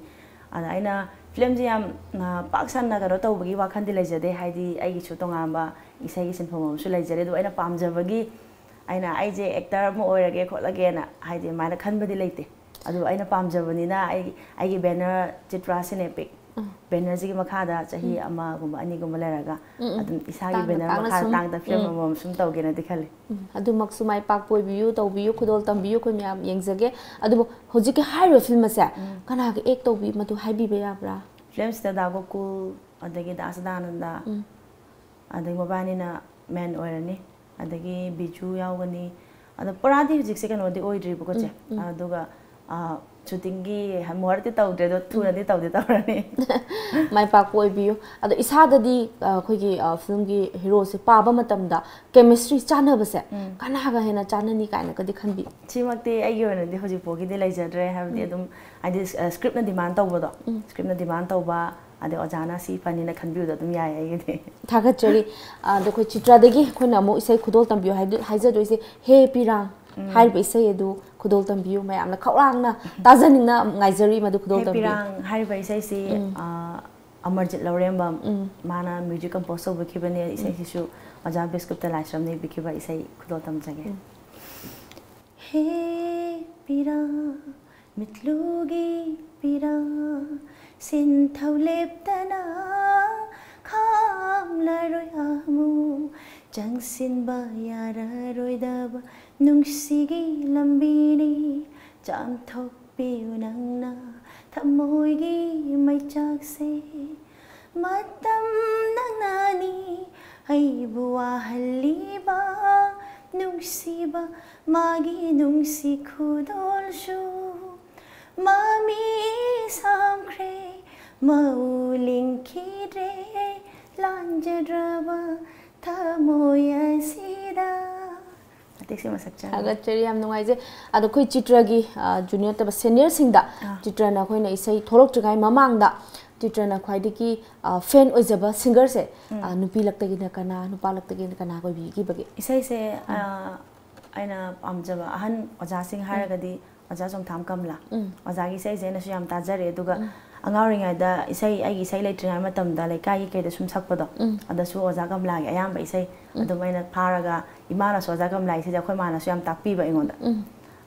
ꯑꯗ ꯑꯩꯅ ꯐꯤꯂꯝꯁꯤ ꯌꯥꯝ, ꯑ, ꯄꯥꯛ ꯁꯟꯅ ꯀꯩꯅꯣ ꯇꯧꯕꯒꯤ ꯋꯥꯈꯜꯗꯤ ꯂꯩꯖꯗꯦ, ꯍꯥꯏꯗꯤ ꯑꯩꯒꯤꯁꯨ ꯇꯣꯉꯥꯟꯕ ꯏꯁꯩꯒꯤ ꯁꯤꯟꯐꯝ ꯑꯃꯁꯨ ꯂꯩꯖꯔꯦ꯫ ꯑꯗꯨꯕꯨ ꯑꯩꯅ ꯄꯥꯝꯖꯕꯒꯤ, ꯑꯩꯅ ꯑꯩꯁꯦ actor ꯑꯃ ꯑꯣꯏꯔꯒꯦ ꯈꯣꯠꯂꯒꯦꯅ ꯍꯥꯏꯗꯤ ꯑꯗꯨꯃꯥꯏꯅ ꯈꯟꯕꯗꯤ ꯂꯩꯇꯦ꯫ ꯑꯗꯨꯕꯨ ꯑꯩꯅ ꯄꯥꯝꯖꯕꯅꯤꯅ ꯑꯩ, ꯑꯩꯒꯤ banner ꯆꯤꯇ꯭ꯔꯥ ꯁꯤꯅꯦꯄꯤꯛ bannerꯁꯤꯒꯤ ꯃꯈꯥꯗ ꯆꯍꯤ ꯑꯃꯒꯨꯝꯕ ꯑꯅꯤꯒꯨꯝꯕ ꯂꯩꯔꯒ ꯎꯝ, ꯎꯝ꯫ ꯑꯗꯨꯝ ꯏꯁꯥꯒꯤ ꯇꯥꯡꯅ banner ꯇꯥꯡꯅ ꯃꯈꯥꯗ ꯁꯨꯝ, ꯇꯥꯡꯗ ꯐꯤꯂꯝ ꯎꯝ꯫ ꯑꯃꯃꯝ ꯁꯨꯝ ꯇꯧꯒꯦꯅꯗꯤ ꯈꯜꯂꯤ꯫ ꯎꯝ, ꯑꯗꯨꯃꯛꯁꯨ ꯃꯥꯏ ꯄꯥꯛꯄ ꯑꯣꯏꯕꯤꯌꯨ, ꯇꯧꯕꯤꯌꯨ, ꯈꯨꯗꯣꯜ ꯇꯝꯕꯤꯌꯨ, ꯑꯩꯈꯣꯏ ꯃꯌꯥꯝ ꯌꯦꯡꯖꯒꯦ꯫ ꯑꯗꯨꯕꯨ ꯍꯧꯖꯤꯛꯀꯤ ꯍꯥꯏꯔꯤꯕ ꯐꯤꯂꯝ ꯑꯁꯦ ꯀꯅꯥꯒ act ꯇꯧꯕꯤ, ꯃꯗꯨ ꯍꯥꯏꯕꯤꯕ ꯌꯥꯕ꯭ꯔꯥ? ꯐꯤꯂꯝꯁꯤꯗ ꯗꯥ ꯒꯣꯀꯨꯜ, ꯑꯗꯒꯤ ꯗꯥ ꯁꯗꯥꯅꯟꯗ, ꯑꯗꯒꯤ ꯃꯕꯥꯅꯤꯅ ꯃꯦꯟ ꯑꯣꯏꯔꯅꯤ, ꯑꯗꯒꯤ ꯕꯤꯖꯨ ꯌꯥꯎꯒꯅꯤ꯫ ꯑꯗꯣ ꯄꯨꯔꯥꯗꯤ ꯍꯧꯖꯤꯛꯁꯦ ꯀꯩꯅꯣꯗꯤ ꯑꯣꯏꯗ꯭ꯔꯤꯕꯀꯣ, ꯆꯦ꯫ ꯑꯗꯨꯒ ꯁꯨꯇꯤꯡꯒꯤ ꯃꯨꯍꯨꯔꯠꯇꯤ ꯇꯧꯗ꯭ꯔꯦ, ꯑꯗꯣ ꯊꯨꯅꯗꯤ ꯇꯧꯗꯤ ꯇꯧꯔꯅꯤ꯫ ꯃꯥꯏ ꯄꯥꯛꯄ ꯑꯣꯏꯕꯤꯌꯨ꯫ ꯑꯗꯣ ꯏꯁꯥꯗꯗꯤ ꯑ, ꯑꯩꯈꯣꯏꯒꯤ ꯑ, ꯐꯤꯂꯝꯒꯤ ꯍꯤꯔꯣꯁꯦ ꯄꯥꯕ ꯃꯇꯝꯗ ꯀꯦꯃꯤꯁꯇ꯭ꯔꯤ ꯆꯥꯟꯅꯕꯁꯦ ꯀꯅꯥꯒ ꯍꯦꯟꯅ ꯆꯥꯟꯅꯅꯤ ꯀꯥꯏꯅꯒꯗꯤ ꯈꯟꯕꯤ? ꯁꯤꯃꯛꯇꯤ ꯑꯩꯒꯤ ꯑꯣꯏꯅꯗꯤ ꯍꯧꯖꯤꯛ ꯐꯥꯎꯒꯤꯗꯤ ꯂꯩꯖꯗ꯭ꯔꯦ, ꯍꯥꯏꯕꯗꯤ ꯑꯗꯨꯝ ꯍꯥꯏꯗꯤ ꯁ꯭ꯀ꯭ꯔꯤꯞꯅ ꯗꯤꯃꯥꯟ ꯇꯧꯕꯗꯣ, ꯁ꯭ꯀ꯭ꯔꯤꯞꯅ ꯗꯤꯃꯥꯟ ꯇꯧꯕ, ꯑꯗꯩ ꯑꯣꯖꯥꯅ ꯁꯤ ꯐꯅꯤꯅ ꯈꯟꯕꯤꯕꯗꯣ ꯑꯗꯨꯝ ꯌꯥꯏ ꯑꯩꯒꯤꯗꯤ꯫ ꯊꯥꯒꯠꯆꯔꯤ꯫ ꯑꯗꯣ ꯑꯩꯈꯣꯏ ꯆꯤꯇ꯭ꯔꯥꯗꯒꯤ ꯑꯩꯈꯣꯏꯅ ꯑꯃꯨꯛ ꯏꯁꯩ ꯈꯨꯗꯣꯜ ꯇꯝꯕꯤꯌꯨ ꯍꯥꯏꯗꯨ-, ꯍꯥꯏꯖꯗꯣꯏꯁꯦ "ꯍꯦ ꯄꯤꯔꯥꯡ" ꯍꯥꯏꯔꯤꯕ ꯏꯁꯩ ꯑꯗꯨ ꯈꯨꯗꯣꯜ ꯇꯝꯕꯤꯌꯨ꯫ ꯃꯌꯥꯝꯅ ꯈꯧꯔꯥꯡꯅ ꯇꯥꯖꯅꯤꯡꯅ ꯉꯥꯏꯖꯔꯤ, ꯃꯗꯨ ꯈꯨꯗꯣꯜ ꯍꯦ ꯇꯝꯕꯤꯌꯨ꯫ ꯄꯤꯔꯥꯡ ꯍꯥꯏꯔꯤꯕ ꯏꯁꯩꯁꯤ ꯑ, ꯑꯃꯔꯖꯤꯠ ꯂꯧꯔꯦꯝꯕꯝ, ꯃꯥꯅ ꯃ꯭ꯌꯨꯖꯤꯛ ꯀꯝꯄꯣꯖ ꯇꯧꯕꯤꯈꯤꯕꯅꯦ꯫ ꯏꯁꯩꯁꯤꯁꯨ ꯑꯣꯖꯥ ꯕꯤꯁꯀꯨꯞꯇ ꯂꯥꯏꯁ꯭ꯔꯝꯅ ꯏꯕꯤꯈꯤꯕ ꯏꯁꯩ ꯈꯨꯗꯣꯜ ꯇꯝꯖꯒꯦ꯫ ꯍꯦ ꯄꯤꯔꯥꯡ, ꯃꯤꯠꯂꯨꯒꯤ ꯄꯤꯔꯥꯡ, ꯁꯤꯟꯊꯧ ꯂꯦꯞꯇꯅ ꯈꯥꯝꯂꯔꯣꯏ ꯑꯃꯨꯛ ꯆꯪꯁꯤꯟꯕ ꯌꯥꯔꯔꯣꯏꯗꯕ ꯅꯨꯡꯁꯤꯒꯤ ꯂꯝꯕꯤꯅꯤ꯫ ꯆꯥꯝꯊꯣꯛꯄꯤꯌꯨ ꯅꯪꯅ ꯊꯃꯣꯏꯒꯤ ꯃꯩꯆꯥꯛꯁꯦ꯫ ꯃꯇꯝ ꯅꯪꯅꯅꯤ ꯑꯩꯕꯨ ꯋꯥꯍꯜꯂꯤꯕ ꯅꯨꯡꯁꯤꯕ ꯃꯥꯒꯤ ꯅꯨꯡꯁꯤ ꯈꯨꯗꯣꯜꯁꯨ꯫ ꯃꯃꯤ ꯁꯥꯝꯈ꯭ꯔꯦ, ꯃꯧ ꯂꯤꯡꯈꯤꯗ꯭ꯔꯦ, ꯂꯥꯟꯖꯗ꯭ꯔꯕ ꯊꯃꯣꯏ ꯑꯁꯤꯗ꯫ ꯃꯇꯦꯛꯁꯤꯃ ꯁꯛꯆꯒꯦ꯫ ꯊꯥꯒꯠꯆꯔꯤ, ꯌꯥꯝ ꯅꯨꯡꯉꯥꯏꯖꯩ꯫ ꯑꯗꯣ ꯑꯩꯈꯣꯏ ꯆꯤꯇ꯭ꯔꯒꯤ, ꯑ, ꯖꯨꯅꯤꯌꯔ ꯅꯠꯇꯕ ꯁꯦꯅꯤꯌꯔꯁꯤꯡꯗ ꯆꯤꯇ꯭ꯔꯅ ꯑꯩꯈꯣꯏꯅ ꯏꯁꯩ ꯊꯣꯛꯂꯛꯇ꯭ꯔꯤꯉꯩ ꯃꯃꯥꯡꯗ ꯆꯤꯇ꯭ꯔꯅ ꯈ꯭ꯋꯥꯏꯗꯒꯤ, ꯑ, ꯐꯦꯟ ꯑꯣꯏꯖꯕ ꯁꯤꯡꯒꯔꯁꯦ, ꯑ, ꯅꯨꯄꯤ ꯂꯛꯇꯒꯤꯅ ꯀꯅꯥ, ꯅꯨꯄꯥ ꯂꯛꯇꯒꯤꯅ ꯀꯅꯥ ꯑꯣꯏꯕꯤꯈꯤꯕꯒꯦ? ꯏꯁꯩꯁꯦ, ꯑ, ꯑꯩꯅ ꯄꯥꯝꯖꯕ ꯑꯍꯟ ꯑꯣꯖꯥꯁꯤꯡ ꯍꯥꯏꯔꯒꯗꯤ ꯑꯣꯖꯥ ꯆꯣꯡꯊꯥꯝ ꯀꯃꯂꯥ꯫ ꯑꯣꯖꯥꯒꯤ ꯏꯁꯩꯁꯦ ꯑꯩꯅꯁꯨ ꯌꯥꯝ ꯇꯥꯖꯔꯦ꯫ ꯑꯗꯨꯒ ꯑꯉꯥꯡ ꯑꯣꯏꯔꯤꯉꯩꯗ ꯏꯁꯩ, ꯑꯩꯒꯤ ꯏꯁꯩ ꯂꯩꯇ꯭ꯔꯤꯉꯩ ꯃꯇꯝꯗ ꯂꯩꯀꯥꯏꯒꯤ ꯀꯩꯗ ꯁꯨꯝ ꯁꯛꯄꯗꯣ, ꯑꯗꯁꯨ ꯑꯣꯖꯥ ꯀꯃꯂꯥꯒꯤ ꯑꯌꯥꯝꯕ ꯏꯁꯩ ꯑꯗꯨꯝ ꯑꯩꯅ ꯐꯥꯔꯒ, ꯏꯃꯥꯅꯁꯨ ꯑꯣꯖꯥ ꯀꯃꯂꯥ ꯏꯁꯩꯁꯦ ꯑꯩꯈꯣꯏ ꯃꯥꯅꯁꯨ ꯌꯥꯝ ꯇꯥꯛꯄꯤꯕ ꯑꯩꯉꯣꯟꯗ꯫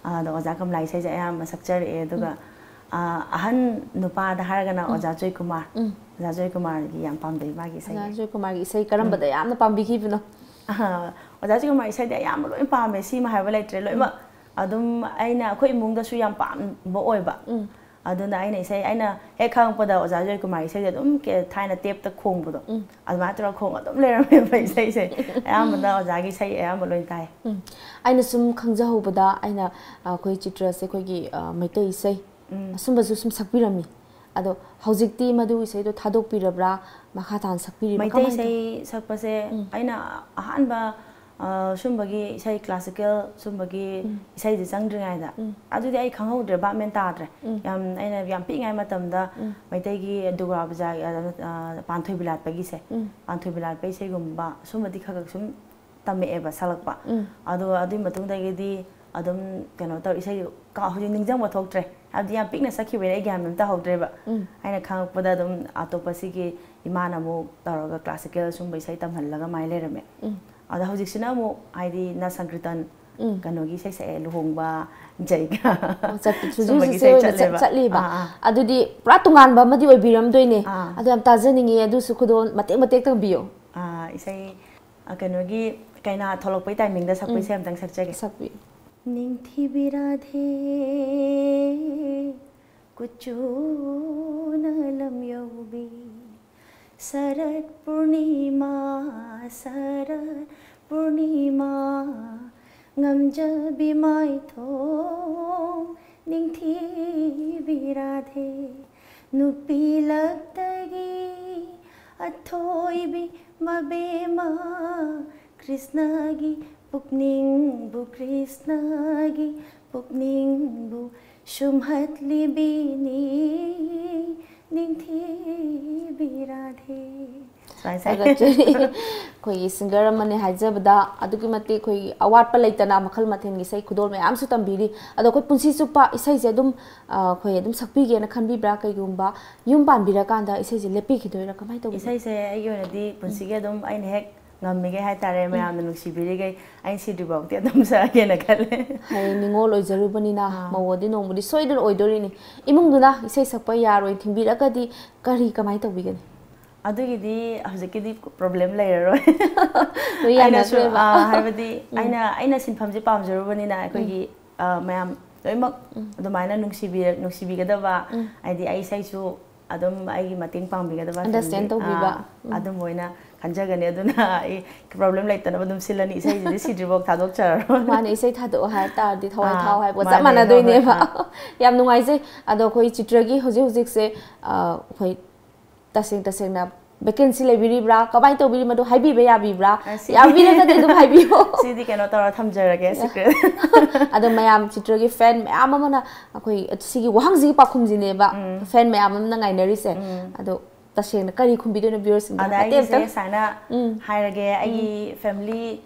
ꯑꯗꯣ ꯑꯣꯖꯥ ꯀꯃꯂꯥ ꯏꯁꯩꯁꯦ ꯑꯌꯥꯝꯕ ꯁꯛꯆꯔꯛꯑꯦ꯫ ꯑꯗꯨꯒ, ꯑ, ꯑꯍꯟ ꯅꯨꯄꯥꯗ ꯍꯥꯏꯔꯒꯅ ꯑꯣꯖꯥ ꯖꯣꯏꯀꯨꯃꯥꯔ꯫ ꯑꯣꯖꯥ ꯖꯣꯏꯀꯨꯃꯥꯔꯒꯤ ꯌꯥꯝ ꯄꯥꯝꯖꯩ ꯃꯥꯒꯤ ꯏꯁꯩ꯫ ꯑꯣꯖꯥ ꯖꯣꯏꯀꯨꯃꯥꯔꯒꯤ ꯏꯁꯩ ꯀꯔꯝꯕꯗ ꯌꯥꯝꯅ ꯄꯥꯝꯕꯤꯈꯤꯕꯅꯣ? ꯑ, ꯑꯣꯖꯥ ꯖꯣꯏꯀꯨꯃꯥꯔ ꯏꯁꯩꯗꯤ ꯑꯌꯥꯝꯕ ꯂꯣꯏ ꯄꯥꯝꯃꯦ, ꯁꯤꯃ ꯍꯥꯏꯕ ꯂꯩꯇ꯭ꯔꯦ, ꯂꯣꯏꯅꯃꯛ꯫ ꯑꯗꯨꯝ ꯑꯩꯅ, ꯑꯩꯈꯣꯏ ꯏꯃꯨꯡꯗꯁꯨ ꯌꯥꯝ ꯄꯥꯝꯕ ꯑꯣꯏꯕ꯫ ꯑꯗꯨꯅ ꯑꯩꯅ ꯏꯁꯩ, ꯑꯩꯅ ꯍꯦꯛ ꯈꯪꯉꯛꯄꯗ ꯑꯣꯖꯥ ꯖꯣꯏꯀꯨꯃꯥꯔ ꯏꯁꯩꯁꯦ ꯑꯗꯨꯝ ꯀꯦ-, ꯊꯥꯏꯅ ꯇꯦꯞꯇ ꯈꯣꯡꯕꯗꯣ, ꯑꯗꯨꯃꯥꯏꯅ ꯇꯧꯔꯒ ꯈꯣꯡ ꯑꯗꯨꯝ ꯂꯩꯔꯝꯃꯦꯕ ꯏꯁꯩꯁꯦ꯫ ꯑꯌꯥꯝꯕꯅ ꯑꯣꯖꯥꯒꯤ ꯏꯁꯩ ꯑꯌꯥꯝꯕ ꯂꯣꯏ ꯇꯥꯏ꯫ ꯎꯝ꯫ ꯑꯩꯅ ꯁꯨꯝ ꯈꯪꯖꯍꯧꯕꯗ, ꯑꯩꯅ, ꯑ, ꯑꯩꯈꯣꯏ ꯆꯤꯇ꯭ꯔꯁꯦ ꯑꯩꯈꯣꯏꯒꯤ, ꯑ, ꯃꯩꯇꯩ ꯏꯁꯩ ꯑꯁꯨꯝꯕꯁꯨ ꯁꯨꯝ ꯁꯛꯄꯤꯔꯝꯃꯤ꯫ ꯑꯗꯣ ꯍꯧꯖꯤꯛꯇꯤ ꯃꯗꯨ ꯏꯁꯩꯗꯣ ꯊꯥꯗꯣꯛꯄꯤꯔꯕ꯭ꯔꯥ? ꯃꯈꯥ ꯇꯥꯅ ꯁꯛꯄꯤꯔꯤꯕ꯭ꯔꯥ? ꯃꯩꯇꯩ ꯀꯃꯥꯏꯅ ꯇꯧ- ꯏꯁꯩ ꯁꯛꯄꯁꯦ ꯑꯩꯅ ꯑꯍꯥꯟꯕ, ꯑ, ꯁꯨꯝꯕꯒꯤ ꯏꯁꯩ, classical ꯁꯨꯝꯕꯒꯤ ꯏꯁꯩꯁꯦ ꯆꯪꯗ꯭ꯔꯤꯉꯩꯗ, ꯑꯗꯨꯗꯤ ꯑꯩ ꯈꯪꯍꯧꯗ꯭ꯔꯦ, ꯚꯥꯞ ꯃꯦꯟ ꯇꯥꯗ꯭ꯔꯦ꯫ ꯌꯥꯝ, ꯑꯩꯅ ꯌꯥꯝ ꯄꯤꯛꯏꯉꯩ ꯃꯇꯝꯗ ꯃꯩꯇꯩꯒꯤ ꯗꯨꯔꯒꯥ ꯄꯨꯖꯥ, ꯑ, ꯑ, ꯄꯥꯟꯊꯣꯏꯕꯤ ꯂꯥꯠꯄꯒꯤꯁꯦ, ꯄꯥꯟꯊꯣꯏꯕꯤ ꯂꯥꯠꯄ ꯏꯁꯩꯒꯨꯝꯕ ꯁꯨꯝꯕꯗꯤ ꯈꯔ ꯈꯔ ꯁꯨꯝ ꯇꯝꯃꯛꯑꯦꯕ ꯁꯛꯂꯛꯄ꯫ ꯑꯗꯣ ꯑꯗꯨꯒꯤ ꯃꯇꯨꯡꯗꯒꯤꯗꯤ ꯑꯗꯨꯝ ꯀꯩꯅꯣ ꯇꯧꯔ ꯏꯁꯩ ꯀ-, ꯍꯧꯖꯤꯛ ꯅꯤꯡꯁꯤꯡꯕ ꯊꯣꯛꯇ꯭ꯔꯦ, ꯍꯥꯏꯕꯗꯤ ꯌꯥꯝ ꯄꯤꯛꯅ ꯁꯛꯈꯤꯕꯩꯅ ꯑꯩ ꯒ꯭ꯌꯥꯟ ꯑꯃ ꯇꯥꯍꯧꯗ꯭ꯔꯦꯕ꯫ ꯑꯩꯅ ꯈꯪꯉꯛꯄꯗ ꯑꯗꯨꯝ ꯑꯇꯣꯞꯄ ꯁꯤꯒꯤ ꯏꯃꯥꯅ ꯑꯃꯨꯛ ꯇꯧꯔꯒ classical ꯁꯨꯝꯕ ꯏꯁꯩ ꯇꯝꯍꯜꯂꯒ ꯃꯥꯏ ꯂꯩꯔꯝꯃꯦ꯫ ꯑꯗ ꯍꯧꯖꯤꯛꯁꯤꯅ ꯑꯃꯨꯛ ꯍꯥꯏꯗꯤ ꯅ ꯁꯪꯀ꯭ꯔꯤꯇꯟ ꯀꯩꯅꯣꯒꯤ ꯏꯁꯩ ꯁꯛꯑꯦ, ꯂꯨꯍꯣꯡꯕ, ꯖꯩꯒ ꯑꯣ, ꯆꯠ-, ꯍꯧꯖꯤꯛ ꯁꯨꯝꯕꯒꯤ ꯍꯧꯖꯤꯛꯁꯦ ꯏꯁꯩ ꯑꯣꯏꯅ ꯆꯠ-, ꯆꯠꯂꯦꯕ꯫ ꯆꯠꯂꯤꯕ꯫ ꯑꯥ, ꯑꯥ꯫ ꯑꯗꯨꯗꯤ ꯄꯨꯔꯥ ꯇꯣꯉꯥꯟꯕ ꯑꯃꯗꯤ ꯑꯣꯏꯕꯤꯔꯝꯗꯣꯏꯅꯦ꯫ ꯑꯥ꯫ ꯑꯗꯣ ꯌꯥꯝ ꯇꯥꯖꯅꯤꯡꯉꯦ, ꯑꯗꯨꯁꯨ ꯈꯨꯗꯣꯜ ꯃꯇꯦꯛ ꯃꯇꯦꯛ ꯇꯝꯕꯤꯌꯣ꯫ ꯑꯥ, ꯏꯁꯩ, ꯑ, ꯀꯩꯅꯣꯒꯤ ꯀꯩꯅꯥ ꯊꯣꯛꯂꯛꯄꯩ timingꯗ ꯁꯛꯄ ꯏꯁꯩ ꯑꯝꯇꯪ ꯁꯛꯆꯒꯦ꯫ ꯁꯛꯄꯤꯌꯨ꯫ ꯅꯤꯡꯊꯤꯕꯤ ꯔꯥꯙꯦ, ꯀꯨꯆꯨꯅ ꯂꯝ ꯌꯧꯕꯤ, ꯁꯔꯠ ꯄꯨꯔꯅꯤꯃꯥ, ꯁꯔꯠ ꯄꯨꯔꯅꯤꯃꯥ, ꯉꯝꯖꯕꯤ ꯃꯥꯏꯊꯣꯡ, ꯅꯤꯡꯊꯤꯕꯤ ꯔꯥꯙꯦ, ꯅꯨꯄꯤ ꯂꯛꯇꯒꯤ ꯑꯊꯣꯏꯕꯤ ꯃꯕꯦꯝꯃ, ꯀ꯭ꯔꯤꯁꯅꯒꯤ ꯄꯨꯛꯅꯤꯡꯕꯨ, ꯀ꯭ꯔꯤꯁꯅꯒꯤ ꯄꯨꯛꯅꯤꯡꯕꯨ ꯁꯨꯝꯍꯠꯂꯤꯕꯤꯅꯤ, ꯅꯤꯡꯊꯤꯕꯤ ꯔꯥꯙꯦ꯫ ꯁꯨꯃꯥꯏꯅ ꯁꯛꯑꯦ꯫ ꯊꯥꯒꯠꯆꯔꯤ꯫ ꯑꯩꯈꯣꯏꯒꯤ singer ꯑꯃꯅꯦ ꯍꯥꯏꯖꯕꯗ ꯑꯗꯨꯛꯀꯤ ꯃꯇꯤꯛ ꯑꯩꯈꯣꯏꯒꯤ ꯑꯋꯥꯠꯄ ꯂꯩꯇꯅ ꯃꯈꯜ ꯃꯊꯦꯜꯒꯤ ꯏꯁꯩ ꯈꯨꯗꯣꯜ ꯃꯌꯥꯝꯁꯨ ꯇꯝꯕꯤꯔꯤ꯫ ꯑꯗꯣ ꯑꯩꯈꯣꯏ ꯄꯨꯟꯁꯤ ꯆꯨꯞꯄ ꯏꯁꯩꯁꯦ ꯑꯗꯨꯝ, ꯑ, ꯑꯩꯈꯣꯏ ꯑꯗꯨꯝ ꯁꯛꯄꯤꯒꯦꯅ ꯈꯟꯕꯤꯕ꯭ꯔꯥ? ꯀꯩꯒꯨꯝꯕ ꯌꯨꯝ ꯄꯥꯟꯕꯤꯔꯀꯥꯟꯗ ꯏꯁꯩꯁꯦ ꯂꯦꯞꯄꯤꯈꯤꯗꯣꯏꯔꯥ? ꯀꯃꯥꯏꯅ ꯇꯧꯕꯤꯒꯦ? ꯏꯁꯩꯁꯦ ꯑꯩꯒꯤ ꯑꯣꯏꯅꯗꯤ ꯄꯨꯟꯁꯤꯒꯤ ꯑꯗꯨꯝ ꯑꯩꯅ ꯍꯦꯛ ꯉꯝꯃꯤꯈꯩ ꯍꯥꯏꯇꯥꯔꯦ, ꯃꯌꯥꯝꯅ ꯅꯨꯡꯁꯤꯕꯤꯔꯤꯈꯩ ꯑꯩꯅ ꯁꯤꯗ꯭ꯔꯤꯐꯥꯎꯗꯤ ꯑꯗꯨꯝ ꯁꯛꯑꯒꯦꯅ ꯈꯜꯂꯦ꯫ ꯍꯌꯦꯡ ꯅꯤꯉꯣꯜ ꯑꯣꯏꯖꯔꯨꯕꯅꯤꯅ ꯑꯥ꯫ ꯃꯧ ꯑꯗꯤ ꯅꯣꯡꯃꯗꯤ ꯁꯣꯏꯗꯅ ꯑꯣꯏꯗꯣꯔꯤꯅꯤ꯫ ꯏꯃꯨꯡꯗꯨꯅ ꯏꯁꯩ ꯁꯛꯄ ꯌꯥꯔꯣꯏ ꯊꯤꯡꯕꯤꯔꯒꯗꯤ ꯀꯔꯤ, ꯀꯃꯥꯏꯅ ꯇꯧꯕꯤꯒꯅꯤ? ꯑꯗꯨꯒꯤꯗꯤ ꯍꯧꯖꯤꯛꯀꯤꯗꯤ problem ꯂꯩꯔꯔꯣꯏ꯫ ꯂꯣꯏ ꯑꯩꯅꯁꯨ, ꯌꯥꯅꯈ꯭ꯔꯦꯕ꯫ ꯑꯥ, ꯍꯥꯏꯕꯗꯤ ꯑꯩꯅ, ꯑꯩꯅ ꯁꯤꯟꯐꯝꯁꯦ ꯄꯥꯝꯖꯔꯨꯕꯅꯤꯅ ꯑꯩꯈꯣꯏꯒꯤ, ꯑꯥ, ꯃꯌꯥꯝ ꯂꯣꯏꯅꯃꯛ ꯑꯗꯨꯃꯥꯏꯅ ꯅꯨꯡꯁꯤꯕꯤ ꯅꯨꯡꯁꯤꯕꯤꯒꯗꯕ, ꯍꯥꯏꯗꯤ ꯑꯩ ꯏꯁꯩꯁꯨ ꯑꯗꯨꯝ ꯑꯩꯒꯤ ꯃꯇꯦꯡ ꯄꯥꯡꯕꯤꯒꯗꯕ, Understand family, ꯇꯧꯕꯤꯕ꯫ ꯑꯥ, ꯑꯗꯨꯝꯕ ꯑꯣꯏꯅ ꯈꯟꯖꯒꯅꯤ꯫ ꯑꯗꯨꯅ ꯑꯩ problem ꯂꯩꯇꯅꯕ ꯑꯗꯨꯝ ꯁꯤꯜꯂꯅꯤ, ꯏꯁꯩꯁꯤꯗꯤ ꯁꯤꯗ꯭ꯔꯤꯐꯥꯎ ꯊꯥꯗꯣꯛꯆꯔꯔꯣꯏ꯫ ꯃꯥꯅ ꯏꯁꯩ ꯊꯥꯗꯣꯛꯑꯣ ꯍꯥꯏ ꯇꯥꯔꯗꯤ ꯊꯋꯥꯏ ꯑꯥ, ꯊꯥꯎ ꯍꯥꯏꯕꯒ ꯆꯞ ꯃꯥꯅꯦ, ꯍꯣꯏ, ꯃꯥꯟꯅꯗꯣꯏꯅꯦꯕ꯫ ꯍꯣꯏ, ꯌꯥꯝ ꯅꯨꯡꯉꯥꯏꯖꯩ꯫ ꯑꯗꯣ ꯑꯩꯈꯣꯏ ꯆꯤꯇ꯭ꯔꯒꯤ ꯍꯧꯖꯤꯛ ꯍꯧꯖꯤꯛꯁꯦ, ꯑ, ꯑꯩꯈꯣꯏ ꯇꯁꯦꯡ ꯇꯁꯦꯡꯅ vacancy ꯂꯩꯕꯤꯔꯤꯕ꯭ꯔꯥ, ꯀꯃꯥꯏꯅ ꯇꯧꯕꯤꯔꯤ, ꯃꯗꯨ ꯍꯥꯏꯕꯤꯕ ꯌꯥꯕꯤꯕ꯭ꯔꯥ? ꯑ, ꯁꯤ- ꯌꯥꯕꯤꯔꯒꯗꯤ ꯑꯗꯨꯝ ꯍꯥꯏꯕꯤꯌꯣ꯫ ꯁꯤꯗꯤ ꯀꯩꯅꯣ ꯇꯧꯔ ꯊꯝꯖꯔꯒꯦ, secret꯫ ꯑꯗꯣ ꯃꯌꯥꯝ ꯆꯤꯇ꯭ꯔꯒꯤ fan ꯃꯌꯥꯝ ꯑꯃꯅ ꯑꯩꯈꯣꯏ ꯁꯤꯒꯤ ꯋꯥꯍꯪꯁꯤꯒꯤ ꯄꯥꯎꯈꯨꯝꯁꯤꯅꯦꯕ fan ꯃꯌꯥꯝ ꯑꯃꯅ ꯉꯥꯏꯅꯔꯤꯁꯦ꯫ ꯑꯗꯣ ꯇꯁꯦꯡꯅ ꯀꯔꯤ ꯈꯨꯝꯕꯤꯗꯣꯏꯅꯣ viewersꯁꯤꯡꯗ? ꯑꯗ ꯃꯇꯦꯛ ꯑꯩꯒꯤꯁꯦ ꯑꯝꯇꯪ꯫ ꯁꯨꯃꯥꯏꯅ ꯎꯝ꯫ ꯍꯥꯏꯔꯒꯦ, ꯑꯩꯒꯤ family,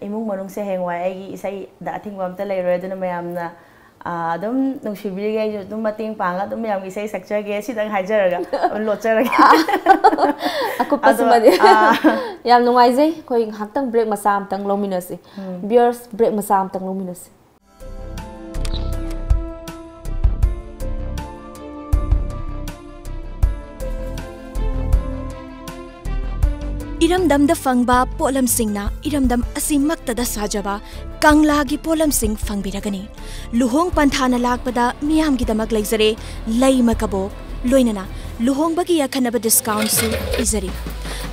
ꯏꯃꯨꯡ ꯃꯅꯨꯡꯁꯦ ꯍꯌꯦꯡꯋꯥꯏ ꯑꯩꯒꯤ ꯏꯁꯩꯗ ꯑꯊꯤꯡꯕ ꯑꯝꯇ ꯂꯩꯔꯣꯏ꯫ ꯑꯗꯨꯅ ꯃꯌꯥꯝꯅ, ꯑ, ꯑꯗꯨꯝ ꯅꯨꯡꯁꯤꯕꯤꯔꯤꯒꯦ, ꯑꯩꯁꯨ ꯑꯗꯨꯝ ꯃꯇꯦꯡ ꯄꯥꯡꯉꯒ ꯑꯗꯨꯝ ꯃꯌꯥꯝꯒꯤ ꯏꯁꯩ ꯁꯛꯆꯒꯦ, ꯁꯤꯗꯪ ꯍꯥꯏꯖꯔꯒ ꯑꯗꯨꯝ ꯂꯣꯠꯆꯔꯒꯦ꯫ ꯑꯗꯣ, ꯑꯀꯨꯞꯄꯁꯤꯃꯗꯤ꯫ ꯑ, ꯌꯥꯝ ꯅꯨꯡꯉꯥꯏꯖꯩ꯫ ꯑꯩꯈꯣꯏ ꯉꯥꯏꯍꯥꯛꯇꯪ break ꯃꯆꯥ ꯑꯝꯇꯪ ꯂꯧꯃꯤꯟꯅꯁꯤ꯫ Viewers, break ꯃꯆꯥ ꯑꯝꯇꯪ ꯂꯧꯃꯤꯟꯅꯁꯤ꯫ ꯏꯔꯝꯗꯝꯗ ꯐꯪꯕ ꯄꯣꯠꯂꯝꯁꯤꯡꯅ ꯏꯔꯝꯗꯝ ꯑꯁꯤꯃꯛꯇꯗ ꯁꯥꯖꯕ ꯀꯪꯂꯥꯒꯤ ꯄꯣꯠꯂꯝꯁꯤꯡ ꯐꯪꯕꯤꯔꯒꯅꯤ꯫ ꯂꯨꯍꯣꯡ ꯄꯟꯊꯥꯅ ꯂꯥꯛꯄꯗ ꯃꯤꯌꯥꯝꯒꯤꯗꯃꯛ ꯂꯩꯖꯔꯦ ꯂꯩꯃ ꯀꯕꯣꯛ, ꯂꯣꯏꯅꯅ ꯂꯨꯍꯣꯡꯕꯒꯤ ꯑꯈꯟꯅꯕ discountꯁꯨ ꯄꯤꯖꯔꯤ꯫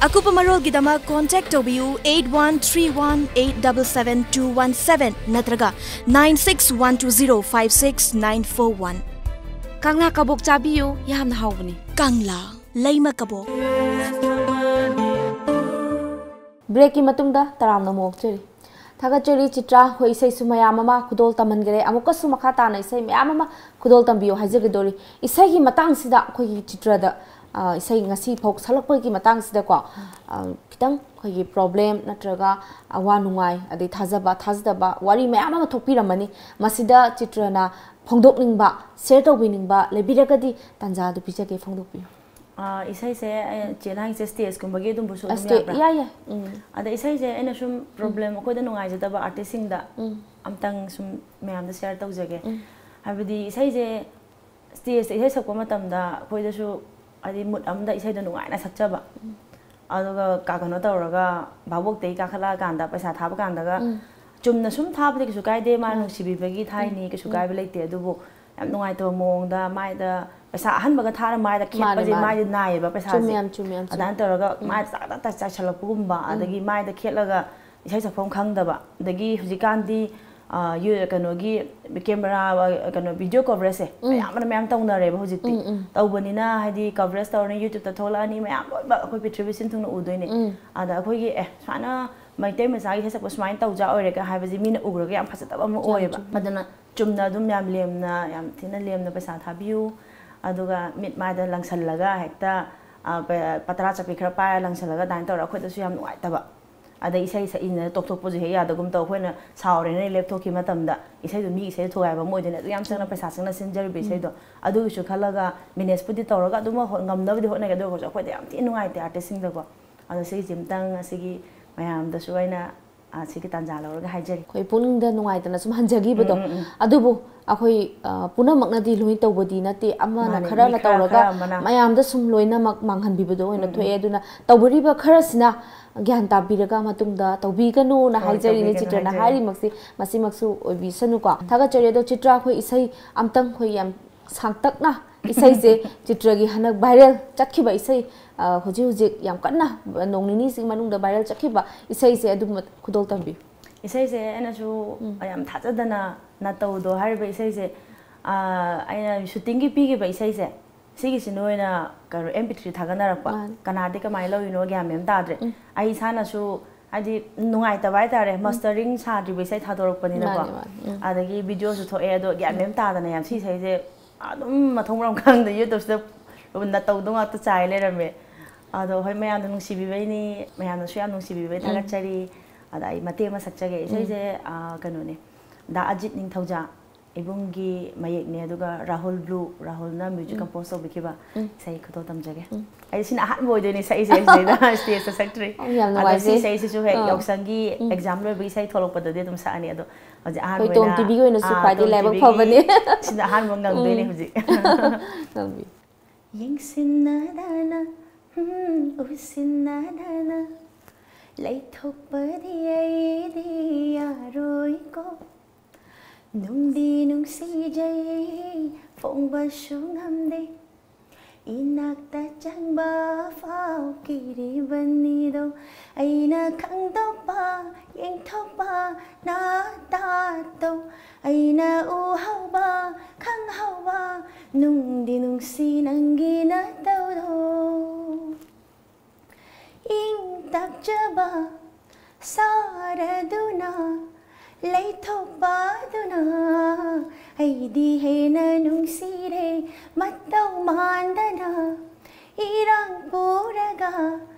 ꯑꯀꯨꯞꯄ ꯃꯔꯣꯜꯒꯤꯗꯃꯛ contact ꯇꯧꯕꯤꯌꯨ eight one three one eight double seven two one seven ꯅꯠꯇ꯭ꯔꯒ nine six one two zero five six nine four one꯫ ꯀꯪꯂꯥ ꯀꯕꯣꯛ ꯆꯥꯕꯤꯌꯨ, ꯌꯥꯝꯅ ꯍꯥꯎꯕꯅꯤ꯫ ꯀꯪꯂꯥ ꯂꯩꯃ ꯀꯕꯣꯛ꯫ Breakꯀꯤ ꯃꯇꯨꯡꯗ ꯇꯔꯥꯝꯅ ꯑꯃꯨꯛ ꯑꯣꯛꯆꯔꯤ꯫ ꯊꯥꯒꯠꯆꯔꯤ ꯆꯤꯇ꯭ꯔꯥ, ꯑꯩꯈꯣꯏ ꯏꯁꯩꯁꯨ ꯃꯌꯥꯝ ꯑꯃ ꯈꯨꯗꯣꯜ ꯇꯝꯍꯟꯈꯔꯦ꯫ ꯑꯃꯨꯛꯀꯁꯨ ꯃꯈꯥ ꯇꯥꯅ ꯏꯁꯩ ꯃꯌꯥꯝ ꯑꯃ ꯈꯨꯗꯣꯜ ꯇꯝꯕꯤꯌꯨ ꯍꯥꯏꯖꯒꯗꯧꯔꯤ꯫ ꯏꯁꯩꯒꯤ ꯃꯇꯥꯡꯁꯤꯗ ꯑꯩꯈꯣꯏꯒꯤ ꯆꯤꯇ꯭ꯔꯗ, ꯑ, ꯏꯁꯩ ꯉꯁꯤ ꯐꯥꯎ ꯁꯛꯂꯛꯄꯒꯤ ꯃꯇꯥꯡꯁꯤꯗꯀꯣ, ꯑ, ꯈꯤꯇꯪ ꯑꯩꯈꯣꯏꯒꯤ problem ꯅꯠꯇ꯭ꯔꯒ ꯑꯋꯥ ꯅꯨꯡꯉꯥꯏ, ꯑꯗꯩ ꯊꯥꯖꯕ ꯊꯥꯖꯗꯕ ꯋꯥꯔꯤ ꯃꯌꯥꯝ ꯑꯃ ꯊꯣꯛꯄꯤꯔꯝꯃꯅꯤ꯫ ꯃꯁꯤꯗ ꯆꯤꯇ꯭ꯔꯅ ꯐꯣꯡꯗꯣꯛꯅꯤꯡꯕ, share ꯇꯧꯕꯤꯅꯤꯡꯕ ꯂꯩꯕꯤꯔꯒꯗꯤ ꯇꯥꯟꯖꯥꯗꯨ ꯄꯤꯖꯒꯦ, ꯐꯣꯡꯗꯣꯛꯄꯤꯌꯨ꯫ ꯑ, ꯏꯁꯩꯁꯦ, ꯑ, ꯆꯦꯅ ꯍꯥꯏꯁꯦ stageꯀꯨꯝꯕꯒꯤ ꯑꯗꯨꯝꯕꯁꯨ ꯑꯗꯨꯝ Stage, ꯌꯥꯕ꯭ꯔꯥ? ꯌꯥꯏ, ꯌꯥꯏ꯫ ꯎꯝ꯫ ꯑꯗ ꯏꯁꯩꯁꯦ ꯑꯩꯅ ꯁꯨꯝ problem, ꯑꯩꯈꯣꯏꯗ ꯅꯨꯡꯉꯥꯏꯖꯗꯕ artistꯁꯤꯡꯗ ꯑꯝꯇꯪ ꯁꯨꯝ ꯃꯌꯥꯝꯗ share ꯇꯧꯖꯒꯦ꯫ ꯍꯥꯏꯕꯗꯤ ꯏꯁꯩꯁꯦ stageꯇ ꯏꯁꯩ ꯁꯛꯄ ꯃꯇꯝꯗ ꯑꯩꯈꯣꯏꯗꯁꯨ ꯍꯥꯏꯗꯤ mood ꯑꯃꯗ ꯏꯁꯩꯗꯣ ꯅꯨꯡꯉꯥꯏꯅ ꯁꯛꯆꯕ꯫ ꯑꯗꯨꯒ ꯀꯥ-, ꯀꯩꯅꯣ ꯇꯧꯔꯒ ꯚꯥꯕꯣꯛꯇꯒꯤ ꯀꯥꯈꯠꯂꯛꯑꯀꯥꯟꯗ ꯄꯩꯁꯥ ꯊꯥꯕ ꯀꯥꯟꯗꯒ ꯆꯨꯝꯅ ꯁꯨꯝ ꯊꯥꯕꯗꯤ ꯀꯩꯁꯨ ꯀꯥꯏꯗꯦ, ꯃꯥ ꯅꯨꯡꯁꯤꯕꯤꯕꯒꯤ ꯊꯥꯏꯅꯤ, ꯀꯩꯁꯨ ꯀꯥꯏꯕ ꯂꯩꯇꯦ꯫ ꯑꯗꯨꯕꯨ ꯌꯥꯝ ꯅꯨꯡꯉꯥꯏꯇꯕ ꯃꯑꯣꯡꯗ ꯃꯥꯏꯗ ꯄꯩꯁꯥ ꯑꯍꯟꯕꯒ ꯊꯥꯔ ꯃꯥꯏꯗ ꯈꯦꯠꯄꯁꯦ, ꯃꯥꯅꯦ꯫ ꯃꯥꯏꯗꯤ ꯅꯥꯏꯌꯦꯕ ꯄꯩꯁꯥꯁꯦ꯫ ꯆꯨꯝꯃꯦ, ꯌꯥꯝ ꯆꯨꯝꯃꯦ, ꯌꯥꯝ ꯆꯨꯝꯃꯦ꯫ ꯑꯗꯨꯃꯥꯏꯅ ꯇꯧꯔꯒ ꯃꯥꯏꯗ ꯆꯥꯛꯇ ꯆꯥꯏꯁꯜꯂꯛꯄꯒꯨꯝꯕ, ꯑꯗꯒꯤ ꯃꯥꯏꯗ ꯈꯦꯠꯂꯒ ꯏꯁꯩ ꯁꯛꯐꯝ ꯈꯪꯗꯕ, ꯑꯗꯒꯤ ꯍꯧꯖꯤꯛꯀꯥꯟꯗꯤ ꯑ, ꯌꯨ- ꯀꯩꯅꯣꯒꯤ ꯀꯦꯃꯦꯔꯥ, ꯀꯩꯅꯣ, ꯚꯤꯗꯤꯑꯣ ꯀꯣꯚꯔꯦꯖꯁꯦ ꯃꯌꯥꯝꯅ ꯃꯌꯥꯝ ꯇꯧꯅꯔꯦꯕ ꯍꯧꯖꯤꯛꯇꯤ꯫ ꯇꯧꯕꯅꯤꯅ ꯍꯥꯏꯗꯤ ꯀꯣꯚꯔꯦꯖ ꯇꯧꯔꯅꯤ, ꯌꯨꯇ꯭ꯌꯨꯕꯇ ꯊꯣꯛꯂꯛꯑꯅꯤ, ꯃꯌꯥꯝ ꯂꯣꯏꯅꯃꯛ ꯑꯩꯈꯣꯏ ꯄ꯭ꯔꯤꯊꯤꯕꯤ ꯁꯤꯟ ꯊꯨꯡꯅ ꯎꯗꯣꯏꯅꯦ꯫ ꯑꯗ ꯑꯩꯈꯣꯏꯒꯤ ꯑꯦ ꯁꯨꯃꯥꯏꯅ ꯃꯩꯇꯩ ꯃꯆꯥꯒꯤ ꯏꯁꯩ ꯁꯛꯄ ꯁꯨꯃꯥꯏꯅ ꯇꯧꯖꯥ ꯑꯣꯏꯔꯦꯒ ꯍꯥꯏꯕꯁꯦ ꯃꯤꯅ ꯎꯈ꯭ꯔꯒ ꯌꯥꯝ ꯐꯖꯗꯕ ꯑꯃ ꯑꯣꯏꯌꯦꯕ꯫ ꯑꯗꯨꯅ ꯆꯨꯝꯅ ꯑꯗꯨꯝ ꯌꯥꯝ ꯂꯦꯝꯅ, ꯌꯥꯝ ꯊꯤꯅ ꯂꯦꯝꯅ ꯄꯩꯁꯥ ꯊꯥꯕꯤꯌꯨ, ꯑꯗꯨꯒ ꯃꯤꯠ ꯃꯥꯏꯗ ꯂꯪꯁꯜꯂꯒ ꯍꯦꯛꯇ ꯑ, ꯄ- ꯄ- ꯇꯔꯥ ꯆꯠꯄꯤ ꯈꯔ ꯄꯥꯏꯔ ꯂꯪꯁꯜꯂꯒ ꯑꯗꯨꯃꯥꯏꯅ ꯇꯧꯔꯒ ꯑꯩꯈꯣꯏꯗꯁꯨ ꯌꯥꯝ ꯅꯨꯡꯉꯥꯏꯇꯕ꯫ ꯑꯗꯩ ꯏꯁꯩ ꯁꯛꯏꯅ ꯇꯣꯛꯊꯣꯛꯄꯁꯨ ꯍꯦꯛ ꯌꯥꯗꯒꯨꯝ ꯇꯧ, ꯑꯩꯈꯣꯏꯅ ꯁꯥꯎꯔꯦꯅ ꯂꯦꯞꯊꯣꯛꯈꯤꯕ ꯃꯇꯝꯗ ꯏꯁꯩꯗꯣ ꯃꯤ ꯏꯁꯩꯗꯣ ꯊꯨꯒꯥꯏꯕ ꯑꯃ ꯑꯣꯏꯗꯣꯏꯅꯦ꯫ ꯑꯗꯨ ꯌꯥꯝ ꯆꯪꯅ ꯄꯩꯁꯥ ꯆꯪꯅ ꯁꯤꯟꯖꯔꯤꯕ ꯏꯁꯩꯗꯣ꯫ ꯑꯗꯨꯒꯤꯁꯨ ꯈꯜꯂꯒ ꯃꯦꯅꯦꯖꯄꯨꯗꯤ ꯇꯧꯔꯒ ꯑꯗꯨꯝ ꯍꯣ- ꯉꯝꯅꯕꯗꯤ ꯍꯣꯠꯅꯒꯦ꯫ ꯑꯗꯨ ꯑꯣꯏꯔꯒꯁꯨ ꯑꯩꯈꯣꯏꯗ ꯌꯥꯝ ꯊꯤꯅ ꯅꯨꯡꯉꯥꯏꯇꯦ ꯑꯥꯔꯇꯤꯁꯁꯤꯡꯗꯀꯣ꯫ ꯑꯗꯣ ꯁꯤꯒꯤꯁꯤꯝꯇꯪ ꯑꯁꯤꯒꯤ ꯃꯌꯥꯝꯗꯁꯨ ꯑꯩꯅ ꯑ, ꯁꯤꯒꯤ ꯇꯥꯟꯖꯥ ꯂꯧꯔꯒ ꯍꯥꯏꯖꯔꯤ꯫ ꯑꯩꯈꯣꯏ ꯄꯨꯛꯅꯤꯡꯗ ꯅꯨꯡꯉꯥꯏꯇꯅ ꯁꯨꯝ ꯍꯟꯖꯈꯤꯕꯗꯣ꯫ ꯑꯗꯨꯕꯨ ꯑꯩꯈꯣꯏ ꯑ, ꯄꯨꯝꯅꯃꯛꯅꯗꯤ ꯂꯣꯏ ꯇꯧꯕꯗꯤ ꯅꯠꯇꯦ, ꯑꯃꯅ ꯃꯥꯅꯦ, ꯈꯔꯅ ꯃꯤ ꯈꯔ- ꯇꯧꯔꯒ ꯈꯔ ꯑꯃꯅ꯫ ꯃꯌꯥꯝꯗ ꯁꯨꯝ ꯂꯣꯏꯅꯃꯛ ꯃꯥꯡꯍꯟꯕꯤꯕꯗꯣ ꯑꯣꯏꯅ ꯊꯣꯛꯑꯦ꯫ ꯑꯗꯨꯅ ꯇꯧꯕꯤꯔꯤꯕ ꯈꯔꯁꯤꯅ ꯒ꯭ꯌꯥꯟ ꯇꯥꯕꯤꯔꯒ ꯃꯇꯨꯡꯗ ꯇꯧꯕꯤꯒꯅꯨꯅ ꯍꯣꯏ, ꯍꯥꯏꯖꯔꯤꯅꯦ꯫ ꯇꯧꯕꯤꯒꯅꯨ ꯆꯤꯇ꯭ꯔꯅ ꯍꯥꯏꯖꯔꯤ꯫ ꯍꯥꯏꯔꯤꯃꯛꯁꯤ ꯃꯁꯤꯃꯛꯁꯨ ꯑꯣꯏꯕꯤꯁꯅꯨꯀꯣ꯫ ꯊꯥꯒꯠꯆꯔꯤ꯫ ꯑꯗꯣ ꯆꯤꯇ꯭ꯔ, ꯑꯩꯈꯣꯏ ꯏꯁꯩ ꯑꯝꯇꯪ ꯑꯩꯈꯣꯏ ꯌꯥꯝ ꯁꯥꯡꯇꯛꯅ ꯏꯁꯩꯁꯦ ꯆꯤꯇ꯭ꯔꯒꯤ ꯍꯟꯗꯛ ꯚꯥꯏꯔꯦꯜ ꯆꯠꯈꯤꯕ ꯏꯁꯩ, ꯑ, ꯍꯧꯖꯤꯛ ꯍꯧꯖꯤꯛ ꯌꯥꯝ ꯀꯟꯅ ꯅꯣꯡ ꯅꯤꯅꯤꯁꯤꯒꯤ ꯃꯅꯨꯡꯗ ꯚꯥꯏꯔꯦꯜ ꯆꯠꯈꯤꯕ ꯏꯁꯩꯁꯦ ꯑꯗꯨꯝ ꯈꯨꯗꯣꯜ ꯇꯝꯕꯤꯌꯨ꯫ ꯏꯁꯩꯁꯦ ꯑꯩꯅꯁꯨ ꯌꯥꯝ ꯊꯥꯖꯗꯅ ꯅꯇꯧꯗꯣ ꯍꯥꯏꯔꯤꯕ ꯏꯁꯩꯁꯦ, ꯑ, ꯑꯩꯅ ꯁꯨꯇꯤꯡꯒꯤ ꯄꯤꯈꯤꯕ ꯏꯁꯩꯁꯦ, ꯁꯤꯒꯤꯁꯤꯅ ꯑꯣꯏꯅ ꯀꯩꯅꯣ ꯑꯦꯝ ꯄꯤ ꯊ꯭ꯔꯤ ꯊꯥꯒꯠꯅꯔꯛꯄ꯫ ꯃꯥꯅꯦ꯫ ꯀꯅꯥꯗꯤ ꯀꯃꯥꯏꯅ ꯂꯧꯔꯤꯅꯣ ꯒ꯭ꯌꯥꯟ ꯃꯦꯟ ꯇꯥꯗ꯭ꯔꯦ꯫ ꯑꯩ ꯏꯁꯥꯅꯁꯨ ꯍꯥꯏꯗꯤ ꯅꯨꯡꯉꯥꯏꯇꯕ ꯍꯥꯏꯇꯥꯔꯦ, ꯃꯁꯇꯔꯤꯡ ꯁꯥꯗ꯭ꯔꯤꯕ ꯏꯁꯩ ꯊꯥꯗꯣꯔꯛꯄꯅꯤꯅꯀꯣ꯫ ꯃꯥꯅꯦ, ꯃꯥꯅꯦ꯫ ꯎꯝ꯫ ꯑꯗꯒꯤ ꯚꯤꯗꯤꯑꯣꯁꯨ ꯊꯣꯛꯑꯦ, ꯑꯗꯣ ꯒ꯭ꯌꯥꯟ ꯃꯦꯟ ꯇꯥꯗꯅ ꯌꯥꯝ ꯁꯤ ꯏꯁꯩꯁꯦ ꯑꯗꯨꯝ ꯃꯊꯣꯡ ꯃꯔꯝ ꯈꯪꯗ ꯌꯨꯇ꯭ꯌꯨꯕꯁꯤꯗ ꯅꯇꯧꯗꯣ ꯉꯥꯛꯇ ꯆꯥꯏ ꯂꯩꯔꯝꯃꯦ꯫ ꯑꯗꯣ ꯍꯣꯏ, ꯃꯌꯥꯝꯅ ꯅꯨꯡꯁꯤꯕꯤꯕꯩꯅꯤ, ꯃꯌꯥꯝꯅꯁꯨ ꯌꯥꯝ ꯅꯨꯡꯁꯤꯕꯤꯕꯩ ꯊꯥꯒꯠꯆꯔꯤ꯫ ꯑꯗ ꯑꯩ ꯃꯇꯦꯛ ꯑꯃ ꯁꯛꯆꯒꯦ꯫ ꯏꯁꯩꯁꯦ, ꯑ, ꯀꯩꯅꯣꯅꯦ, ꯗꯥ ꯑꯖꯤꯠ ꯅꯤꯡꯊꯧꯖꯥ ꯏꯕꯨꯡꯒꯤ ꯃꯌꯦꯛꯅꯦ, ꯑꯗꯨꯒ ꯔꯥꯍꯨꯜ ꯕ꯭ꯂꯨ, ꯔꯥꯍꯨꯜꯅ ꯃ꯭ꯌꯨꯖꯤꯛ ꯀꯝꯄꯣꯖ ꯇꯧꯕꯤꯈꯤꯕ ꯏꯁꯩ ꯈꯨꯗꯣꯜ ꯇꯝꯖꯒꯦ꯫ ꯑꯩ ꯁꯤꯅ ꯑꯍꯥꯟꯕ ꯑꯣꯏꯗꯣꯏꯅꯦ ꯁꯛꯏꯁꯦ ꯁꯤꯗꯩꯗ, ꯁ꯭ꯇꯦꯖꯇ ꯁꯛꯇ꯭ꯔꯤ꯫ ꯑꯣ, ꯌꯥꯝ ꯑꯗꯣ ꯁꯤ ꯅꯨꯡꯉꯥꯏꯖꯩ꯫ ꯏꯁꯩꯁꯤꯁꯨ ꯍꯦꯛ ꯑꯥ꯫ ꯌꯥꯎꯁꯪꯒꯤ ꯑꯦꯛꯖꯥꯝ ꯂꯣꯏꯕꯒꯤ ꯏꯁꯩ ꯊꯣꯛꯂꯛꯄꯗꯗꯤ ꯑꯗꯨꯝ ꯁꯛꯑꯅꯤ꯫ ꯑꯗꯣ ꯍꯧꯖꯤꯛ ꯑꯍꯥꯟꯕ ꯑꯩꯈꯣꯏ ꯇꯣꯝ ꯑꯣꯏꯅ, ꯇꯤꯚꯤꯒꯤ ꯑꯣꯏꯅꯁꯨ ꯑꯥ, ꯈ꯭ꯋꯥꯏꯗꯒꯤ ꯇꯣꯝ ꯂꯥꯏꯕꯛ ꯇꯤꯚꯤꯒꯤ ꯐꯕꯅꯦ꯫ ꯁꯤꯅ ꯑꯍꯥꯟꯕ ꯉꯪꯗꯣꯏꯅꯦ ꯍꯧꯖꯤꯛ꯫ ꯉꯪꯕꯤ꯫ ꯌꯦꯡꯁꯤꯟꯅꯗꯅ, ꯎꯝ, ꯎꯁꯤꯟꯅꯗꯅ, ꯂꯩꯊꯣꯛꯄꯗꯤ ꯑꯩꯗꯤ ꯌꯥꯔꯣꯏꯀꯣ꯫ ꯅꯨꯡꯗꯤ ꯅꯨꯡꯁꯤꯖꯩ, ꯐꯣꯡꯕꯁꯨ ꯉꯝꯗꯦ꯫ ꯏꯅꯥꯛꯇ ꯆꯪꯕ ꯐꯥꯎ ꯀꯤꯔꯤꯕꯅꯤꯗꯣ꯫ ꯑꯩꯅ ꯈꯪꯗꯣꯛꯄ, ꯌꯦꯡꯊꯣꯛꯄ ꯅꯇꯥꯗꯣ꯫ ꯑꯩꯅ ꯎꯍꯧꯕ, ꯈꯪꯍꯧꯕ, ꯅꯨꯡꯗꯤ ꯅꯨꯡꯁꯤ ꯅꯪꯒꯤ ꯅꯇꯧꯗꯣ꯫ ꯏꯪ ꯇꯞꯆꯕ ꯁꯥꯔꯗꯨꯅ ꯂꯩꯊꯣꯛꯄꯗꯨꯅ ꯑꯩꯗꯤ ꯍꯦꯟꯅ ꯅꯨꯡꯁꯤꯔꯦ꯫ ꯃꯇꯧ ꯃꯥꯟꯗꯅ ꯏꯔꯥꯡ ꯄꯨꯔꯒ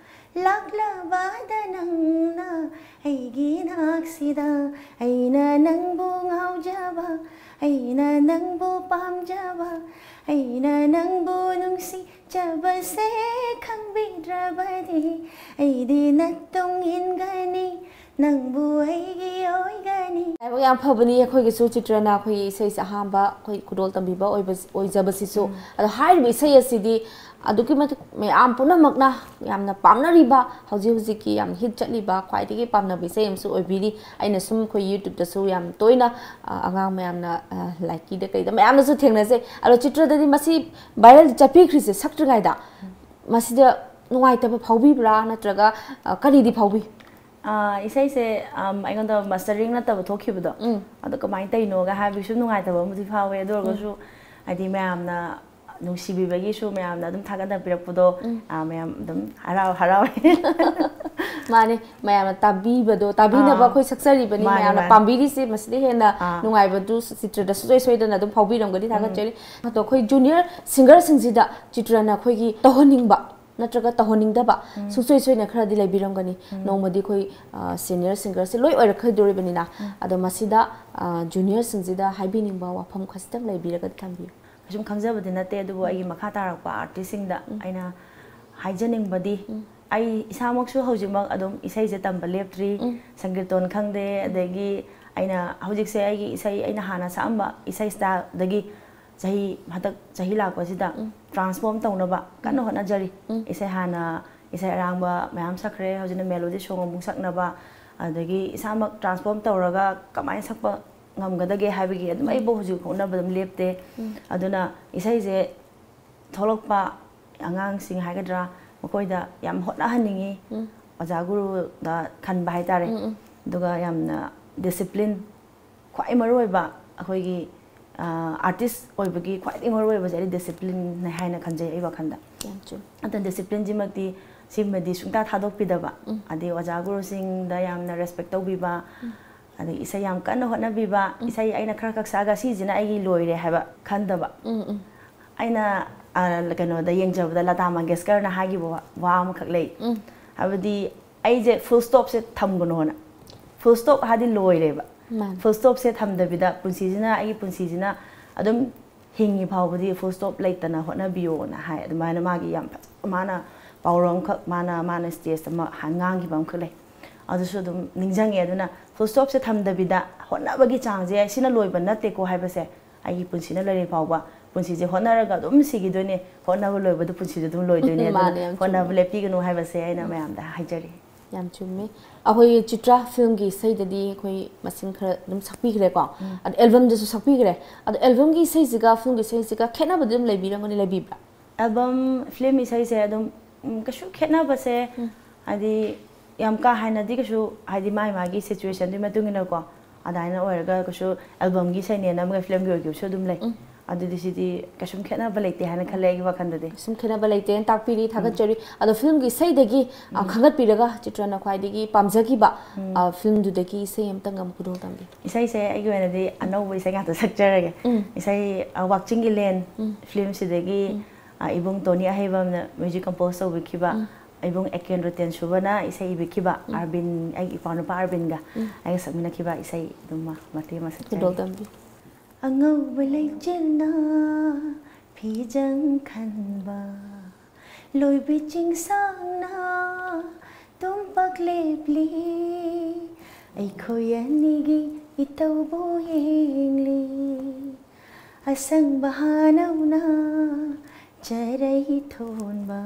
ꯂꯥꯛꯂꯕꯗ ꯅꯪꯅ ꯑꯩꯒꯤ ꯅꯥꯛꯁꯤꯗ꯫ ꯑꯩꯅ ꯅꯪꯕꯨ ꯉꯥꯎꯖꯕ, ꯑꯩꯅ ꯅꯪꯕꯨ ꯄꯥꯝꯖꯕ, ꯑꯩꯅ ꯅꯪꯕꯨ ꯅꯨꯡꯁꯤꯖꯕꯁꯦ ꯈꯪꯕꯤꯗ꯭ꯔꯕꯗꯤ ꯑꯩꯗꯤ ꯅꯇꯨꯡ ꯏꯟꯒꯅꯤ, ꯅꯪꯕꯨ ꯑꯩꯒꯤ ꯑꯣꯏꯒꯅꯤ꯫ ꯂꯥꯏꯕꯛ ꯌꯥꯝ ꯐꯕꯅꯤ ꯑꯩꯈꯣꯏꯒꯤꯁꯨ ꯆꯤꯇ꯭ꯔꯅ ꯑꯩꯈꯣꯏꯒꯤ ꯏꯁꯩꯁꯦ ꯑꯍꯥꯟꯕ ꯑꯩꯈꯣꯏ ꯈꯨꯗꯣꯜ ꯇꯝꯕꯤꯕ ꯑꯣꯏꯕ-, ꯑꯣꯏꯖꯕꯁꯤꯁꯨ꯫ ꯑꯗꯣ ꯍꯥꯏꯔꯤꯕ ꯏꯁꯩ ꯑꯁꯤꯗꯤ ꯑꯗꯨꯛꯀꯤ ꯃꯇꯤꯛ ꯃꯌꯥꯝ ꯄꯨꯝꯅꯃꯛꯅ ꯌꯥꯝꯅ ꯄꯥꯝꯅꯔꯤꯕ, ꯍꯧꯖꯤꯛ ꯍꯧꯖꯤꯛꯀꯤ ꯌꯥꯝ ꯍꯤꯠ ꯆꯠꯂꯤꯕ ꯈ꯭ꯋꯥꯏꯗꯒꯤ ꯄꯥꯝꯅꯕ ꯏꯁꯩ ꯑꯃꯁꯨ ꯑꯣꯏꯕꯤꯔꯤ꯫ ꯑꯩꯅ ꯁꯨꯝ ꯑꯩꯈꯣꯏ YouTubeꯇꯁꯨ ꯌꯥꯝ ꯇꯣꯏꯅ, ꯑ, ꯑꯉꯥꯡ ꯃꯌꯥꯝꯅ, ꯑ, ꯂꯥꯏꯀꯤꯗ ꯀꯩꯗ ꯃꯌꯥꯝꯅꯁꯨ ꯊꯦꯡꯅꯖꯩ꯫ ꯑꯗꯣ ꯆꯤꯇ꯭ꯔꯗꯗꯤ ꯃꯁꯤ viral ꯆꯠꯄꯤꯈ꯭ꯔꯤꯁꯦ ꯁꯛꯇ꯭ꯔꯤꯉꯩꯗ ꯃꯁꯤꯗ ꯅꯨꯡꯉꯥꯏꯇꯕ ꯐꯥꯎꯕꯤꯕ꯭ꯔꯥ? ꯅꯠꯇ꯭ꯔꯒ, ꯑ, ꯀꯔꯤꯗꯤ ꯐꯥꯎꯕꯤ? ꯑꯥ, ꯏꯁꯩꯁꯦ, ꯑꯝ, ꯑꯩꯉꯣꯟꯗ mastering ꯅꯠꯇꯕ ꯊꯣꯛꯈꯤꯕꯗꯣ, ꯎꯝ꯫ ꯑꯗꯣ ꯀꯃꯥꯏꯅ ꯇꯧꯔꯤꯅꯣꯒ ꯍꯥꯏꯕꯒꯤꯁꯨ ꯅꯨꯡꯉꯥꯏꯇꯕ ꯑꯃꯗꯤ ꯐꯥꯎꯋꯦ꯫ ꯑꯗꯨ ꯎꯝ꯫ ꯑꯣꯏꯔꯒꯁꯨ, ꯍꯥꯏꯗꯤ, ꯃꯌꯥꯝꯅ ꯅꯨꯡꯁꯤꯕꯤꯕꯒꯤꯁꯨ, ꯃꯌꯥꯝꯅ ꯑꯗꯨꯝ ꯊꯥꯒꯠꯅꯕꯤꯔꯛꯄꯗꯣ, ꯎꯝ꯫ ꯑꯥ, ꯃꯌꯥꯝ ꯑꯗꯨꯝ ꯍꯔꯥꯎ-, ꯍꯔꯥꯎꯋꯦ꯫ ꯃꯥꯅꯦ, ꯃꯌꯥꯝꯅ ꯇꯥꯕꯤꯕꯗꯣ, ꯇꯥꯕꯤꯅꯕ ꯑꯥ꯫ ꯑꯩꯈꯣꯏ ꯁꯛꯆꯔꯤꯕꯅꯤ, ꯃꯥꯅꯦ, ꯃꯌꯥꯝꯅ ꯃꯥꯅꯦ꯫ ꯄꯥꯝꯕꯤꯔꯤꯁꯦ, ꯃꯁꯤꯗ ꯍꯦꯟꯅ ꯑꯥ꯫ ꯅꯨꯡꯉꯥꯏꯕꯗꯨ ꯆꯤꯇ꯭ꯔꯗ ꯁꯨꯡꯁꯣꯏ ꯁꯣꯏꯗꯅ ꯑꯗꯨꯝ ꯐꯥꯎꯕꯤꯔꯝꯒꯅꯤ, ꯎꯝ꯫ ꯊꯥꯒꯠꯆꯔꯤ꯫ ꯑꯗꯣ ꯑꯩꯈꯣꯏ junior singerꯁꯤꯡꯁꯤꯗ ꯆꯤꯇ꯭ꯔꯅ ꯑꯩꯈꯣꯏꯒꯤ ꯇꯧꯍꯟꯅꯤꯡꯕ ꯅꯠꯇ꯭ꯔꯒ ꯇꯧꯍꯟꯅꯤꯡꯗꯕ ꯎꯝ꯫ ꯁꯨꯡꯁꯣꯏ ꯁꯣꯏꯅ ꯈꯔꯗꯤ ꯂꯩꯕꯤꯔꯝꯒꯅꯤ꯫ ꯎꯝ꯫ ꯅꯣꯡꯃꯗꯤ ꯑꯩꯈꯣꯏ, ꯑ, senior singerꯁꯦ ꯂꯣꯏ ꯑꯣꯏꯔꯛꯀꯗꯧꯔꯤꯕꯅꯤꯅ꯫ ꯎꯝ꯫ ꯑꯗꯣ ꯃꯁꯤꯗ, ꯑ, juniorꯁꯤꯡꯁꯤꯗ ꯍꯥꯏꯕꯤꯅꯤꯡꯕ ꯋꯥꯐꯝ ꯈꯖꯤꯛꯇꯪ ꯂꯩꯕꯤꯔꯒꯗꯤ ꯊꯝꯕꯤꯌꯨ꯫ ꯀꯩꯁꯨꯝ ꯈꯪꯖꯕꯗꯤ ꯅꯠꯇꯦ, ꯑꯗꯨꯕꯨ ꯎꯝ꯫ ꯑꯩꯒꯤ ꯃꯈꯥ ꯇꯥꯔꯛꯄ artistꯁꯤꯡꯗ ꯎꯝ꯫ ꯑꯩꯅ ꯍꯥꯏꯖꯅꯤꯡꯕꯗꯤ, ꯎꯝ꯫ ꯑꯩ ꯏꯁꯥꯃꯛꯁꯨ ꯍꯧꯖꯤꯛꯃꯛ ꯑꯗꯨꯝ ꯏꯁꯩꯁꯦ ꯇꯝꯕ ꯂꯦꯞꯇ꯭ꯔꯤ, ꯎꯝ꯫ ꯁꯪꯀꯤꯔꯇꯣꯟ ꯈꯪꯗꯦ, ꯎꯝ꯫ ꯑꯗꯒꯤ ꯑꯩꯅ ꯍꯧꯖꯤꯛꯁꯦ ꯑꯩꯒꯤ ꯏꯁꯩ, ꯑꯩꯅ ꯍꯥꯟꯅ ꯁꯛꯑꯝꯕ ꯏꯁꯩ styleꯗꯒꯤ ꯆꯍꯤ, ꯍꯟꯗꯛ ꯆꯍꯤ ꯂꯥꯛꯄꯁꯤꯗ ꯎꯝ꯫ Transform ꯇꯧꯅꯕ ꯀꯟꯅ ꯎꯝ꯫ ꯍꯣꯠꯅꯖꯔꯤ꯫ ꯎꯝ꯫ ꯏꯁꯩ ꯍꯥꯟꯅ ꯏꯁꯩ ꯑꯔꯥꯡꯕ ꯃꯌꯥꯝ ꯁꯛꯈ꯭ꯔꯦ꯫ ꯍꯧꯖꯤꯛꯅ ꯃꯦꯂꯣꯗꯤ ꯁꯣꯡ ꯑꯃꯨꯛ ꯁꯛꯅꯕ, ꯑꯗꯒꯤ ꯏꯁꯥꯃꯛ ꯇ꯭ꯔꯥꯟꯁꯐꯣꯔꯝ ꯇꯧꯔꯒ ꯀꯃꯥꯏꯅ ꯁꯛꯄ ꯉꯝꯒꯗꯒꯦ ꯍꯥꯏꯕꯒꯤ ꯑꯗꯨꯝ ꯑꯩꯕꯨ ꯍꯧꯖꯤꯛ ꯍꯣꯠꯅꯕ ꯑꯗꯨꯝ ꯂꯦꯞꯇꯦ꯫ ꯑꯗꯨꯅ ꯏꯁꯩꯁꯦ ꯊꯣꯛꯂꯛꯄ ꯑꯉꯥꯡꯁꯤꯡ ꯍꯥꯏꯒꯗ꯭ꯔꯥ, ꯃꯈꯣꯏꯗ ꯌꯥꯝ ꯍꯣꯠꯅꯍꯟꯅꯤꯡꯉꯤ꯫ ꯑꯣꯖꯥ ꯒꯨꯔꯨꯗ ꯈꯟꯕ ꯍꯥꯏꯇꯥꯔꯦ꯫ ꯑꯗꯨꯒ ꯌꯥꯝꯅ ꯗꯤꯁꯤꯄ꯭ꯂꯤꯟ, ꯈ꯭ꯋꯥꯏ ꯃꯔꯨꯑꯣꯏꯕ ꯑꯩꯈꯣꯏꯒꯤ ꯑꯥꯔꯇꯤꯁ ꯑꯣꯏꯕꯒꯤ ꯈ꯭ꯋꯥꯏꯗꯒꯤ ꯃꯔꯨꯑꯣꯏꯕꯁꯦ ꯑꯩꯗꯤ ꯗꯤꯁꯤꯄ꯭ꯂꯤꯟꯅꯦ ꯍꯥꯏꯅ ꯈꯟꯖꯩ ꯑꯩ ꯋꯥꯈꯜꯗ꯫ ꯌꯥꯝ ꯆꯨꯝꯃꯤ꯫ ꯑꯗꯨꯅ ꯗꯤꯁꯤꯄ꯭ꯂꯤꯟꯁꯤꯃꯛꯇꯤ, ꯁꯤꯃꯗꯤ ꯁꯨꯡꯇꯥ ꯊꯥꯗꯣꯛꯄꯤꯗꯕ, ꯑꯗꯩ ꯑꯣꯖꯥ ꯒꯨꯔꯨꯁꯤꯡꯗ ꯌꯥꯝꯅ ꯔꯦꯁꯄꯦꯛ ꯇꯧꯕꯤꯕ, ꯑꯗꯩ ꯏꯁꯩ ꯌꯥꯝ ꯀꯟꯅ ꯍꯣꯠꯅꯕꯤꯕ, ꯏꯁꯩ ꯑꯩꯅ ꯈꯔ ꯈꯛ ꯁꯛꯑꯒ ꯁꯤꯁꯤꯅ ꯑꯩꯒꯤ ꯂꯣꯏꯔꯦ ꯍꯥꯏꯕ ꯈꯟꯗꯕ꯫ ꯑꯩꯅ ꯑ, ꯀꯩꯅꯣꯗ ꯌꯦꯡꯖꯕꯗ ꯂꯇꯥ ꯃꯪꯒꯦꯁꯀꯔꯅ ꯍꯥꯏꯈꯤꯕ ꯋꯥ, ꯋꯥ ꯑꯃꯈꯛ ꯂꯩ꯫ ꯍꯥꯏꯕꯗꯤ ꯑꯩꯁꯦ ꯐꯨꯜ ꯁ꯭ꯇꯣꯞꯁꯦ ꯊꯝꯒꯅꯣꯅ꯫ ꯐꯨꯜ ꯁ꯭ꯇꯣꯞ ꯍꯥꯏꯗꯤ ꯂꯣꯏꯔꯦꯕ꯫ ꯃꯥꯅꯤ꯫ ꯐꯨꯜ ꯁ꯭ꯇꯣꯞꯁꯦ ꯊꯝꯗꯕꯤꯗ ꯄꯨꯟꯁꯤꯁꯤꯅ, ꯑꯩꯒꯤ ꯄꯨꯟꯁꯤꯁꯤꯅ ꯑꯗꯨꯝ ꯍꯤꯡꯉꯤ ꯐꯥꯎꯕꯗꯤ ꯐꯨꯜ ꯁ꯭ꯇꯣꯞ ꯂꯩꯇꯅ ꯍꯣꯠꯅꯕꯤꯌꯣꯅ ꯍꯥꯏ꯫ ꯑꯗꯨꯃꯥꯏꯅ ꯃꯥꯒꯤ ꯌꯥꯝ ꯐꯖ-, ꯃꯥꯅ ꯄꯥꯎꯔꯧ ꯑꯃꯈꯛ, ꯃꯥꯅ, ꯃꯥꯅ ꯁ꯭ꯇꯦꯖꯇ ꯑꯃ ꯍꯥ-, ꯉꯥꯡꯈꯤꯕ ꯑꯃꯈꯛ ꯂꯩ꯫ ꯑꯗꯨꯁꯨ ꯑꯗꯨꯝ ꯅꯤꯡꯁꯤꯡꯉꯦ꯫ ꯑꯗꯨꯅ ꯐꯨꯜ ꯁ꯭ꯇꯣꯞꯁꯦ ꯊꯝꯗꯕꯤꯗ ꯍꯣꯠꯅꯕꯒꯤ ꯆꯥꯡꯁꯦ ꯁꯤꯅ ꯂꯣꯏꯕ ꯅꯠꯇꯦꯀꯣ ꯍꯥꯏꯕꯁꯦ, ꯑꯩꯒꯤ ꯄꯨꯟꯁꯤꯅ ꯂꯩꯔꯤ ꯐꯥꯎꯕ ꯄꯨꯟꯁꯤꯁꯦ ꯍꯣꯠꯅꯔꯒ ꯑꯗꯨꯝ ꯁꯤꯈꯤꯗꯣꯏꯅꯦ, ꯍꯣꯠꯅꯕ ꯂꯣꯏꯕꯗ ꯄꯨꯟꯁꯤꯁꯨ ꯑꯗꯨꯝ ꯂꯣꯏꯗꯣꯏꯅꯦ꯫ ꯃꯥꯅꯦ, ꯑꯗꯨꯅ ꯌꯥꯝ ꯍꯣꯠꯅꯕ ꯆꯨꯝꯃꯦ꯫ ꯂꯦꯞꯄꯤꯒꯅꯨ ꯍꯥꯏꯕꯁꯦ ꯑꯩꯅ ꯃꯌꯥꯝꯗ ꯍꯥꯏꯖꯔꯤ꯫ ꯌꯥꯝ ꯆꯨꯝꯃꯦ꯫ ꯑꯩꯈꯣꯏꯒꯤ ꯆꯤꯇ꯭ꯔꯥ ꯐꯤꯂꯝꯒꯤ ꯏꯁꯩꯗꯗꯤ ꯑꯩꯈꯣꯏ ꯃꯁꯤꯡ ꯈꯔ ꯑꯗꯨꯝ ꯁꯛꯄꯤꯈ꯭ꯔꯦꯀꯣ꯫ ꯑꯗꯣ ꯑꯦꯜꯕꯝꯗꯁꯨ ꯁꯛꯄꯤꯈ꯭ꯔꯦ꯫ ꯑꯗꯣ ꯑꯦꯜꯕꯝꯒꯤ ꯏꯁꯩꯁꯤꯒ ꯐꯤꯂꯝꯒꯤ ꯏꯁꯩꯁꯤꯒ ꯈꯦꯠꯅꯕꯗꯤ ꯑꯗꯨꯝ ꯂꯩꯕꯤꯔꯝꯒꯅꯤ, ꯂꯩꯕꯤꯕ꯭ꯔꯥ? ꯑꯦꯜꯕꯝ, ꯐꯤꯂꯝ ꯏꯁꯩꯁꯦ ꯑꯗꯨꯝ, ꯎꯝ, ꯀꯩꯁꯨ ꯈꯦꯠꯅꯕꯁꯦ, ꯍꯥꯏꯗꯤ ꯌꯥꯝ ꯀꯥ ꯍꯦꯟꯅꯗꯤ ꯀꯩꯁꯨ, ꯍꯥꯏꯗꯤ ꯃꯥꯒꯤ ꯃꯥꯒꯤ ꯁꯤꯆꯨꯋꯦꯁꯟꯗꯨꯒꯤ ꯃꯇꯨꯡ ꯏꯟꯅꯀꯣ, ꯑꯗꯨꯃꯥꯏꯅ ꯑꯣꯏꯔꯒ ꯀꯩꯁꯨ ꯑꯦꯜꯕꯝꯒꯤ ꯏꯁꯩꯅꯦꯅ ꯑꯃꯒ ꯐꯤꯂꯝꯒꯤ ꯑꯣꯏꯈꯤꯕꯁꯨ ꯑꯗꯨꯝ ꯂꯩ꯫ ꯑꯗꯨꯗꯤ ꯁꯤꯗꯤ ꯀꯩꯁꯨꯝ ꯈꯦꯠꯅꯕ ꯂꯩꯇꯦ ꯍꯥꯏꯅ ꯈꯜꯂꯦ ꯑꯩꯒꯤ ꯋꯥꯈꯜꯗꯗꯤ꯫ ꯁꯨꯝ ꯈꯦꯠꯅꯕ ꯂꯩꯇꯦꯅ ꯇꯥꯛꯄꯤꯔꯤ, ꯊꯥꯒꯠꯆꯔꯤ꯫ ꯑꯗꯣ ꯐꯤꯂꯝꯒꯤ ꯏꯁꯩꯗꯒꯤ, ꯑ, ꯈꯟꯒꯠꯄꯤꯔꯒ ꯆꯤꯇ꯭ꯔꯅ ꯈ꯭ꯋꯥꯏꯗꯒꯤ ꯄꯥꯝꯖꯈꯤꯕ, ꯑ, ꯐꯤꯂꯝꯗꯨꯗꯒꯤ ꯏꯁꯩ ꯑꯃꯇꯪ ꯑꯃꯨꯛ ꯈꯨꯗꯣꯜ ꯇꯝꯕꯤꯌꯨ꯫ ꯏꯁꯩꯁꯦ ꯑꯩꯒꯤ ꯑꯣꯏꯅꯗꯤ ꯑꯅꯧꯕ ꯏꯁꯩ ꯉꯥꯛꯇ ꯁꯛꯆꯔꯒꯦ꯫ ꯏꯁꯩ, ꯑ, ꯋꯥꯛꯆꯤꯡꯒꯤ ꯂꯦꯟ ꯐꯤꯂꯝꯁꯤꯗꯒꯤ, ꯑ, ꯏꯕꯨꯡ ꯇꯣꯅꯤ ꯑꯍꯩꯕꯝꯅ ꯃ꯭ꯌꯨꯖꯤꯛ ꯀꯝꯄꯣꯖ ꯇꯧꯕꯤꯈꯤꯕ, ꯏꯕꯨꯡ ꯑꯦꯀꯦꯟꯗ꯭ꯔ ꯇꯦꯟꯁꯨꯕꯅ ꯏꯁꯩ ꯏꯕꯤꯈꯤꯕ, ꯑꯥꯔꯕꯤꯟ, ꯑꯩꯒꯤ ꯏꯄ꯭ꯋꯥꯅꯨꯄꯥ ꯑꯥꯔꯕꯤꯟꯒ ꯑꯩꯒ ꯁꯛꯃꯤꯟꯅꯈꯤꯕ ꯏꯁꯩ ꯑꯗꯨꯝ ꯃ-, ꯃꯇꯦꯛ ꯑꯃ ꯁꯛꯆꯔꯒꯦ꯫ ꯈꯨꯗꯣꯜ ꯇꯝꯕꯤꯌꯨ꯫ ꯑꯉꯧꯕ ꯂꯩꯆꯤꯟꯅ ꯐꯤꯖꯪ ꯈꯟꯕ, ꯂꯣꯏꯕꯤ ꯆꯤꯡꯁꯥꯡꯅ ꯇꯨꯝꯄꯥꯛ ꯂꯦꯞꯂꯤ, ꯑꯩꯈꯣꯏ ꯑꯅꯤꯒꯤ ꯏꯇꯧꯕꯨ ꯌꯦꯡꯂꯤ꯫ ꯑꯁꯪꯕ ꯍꯥꯅꯧꯅ ꯆꯔꯩ ꯊꯣꯟꯕ,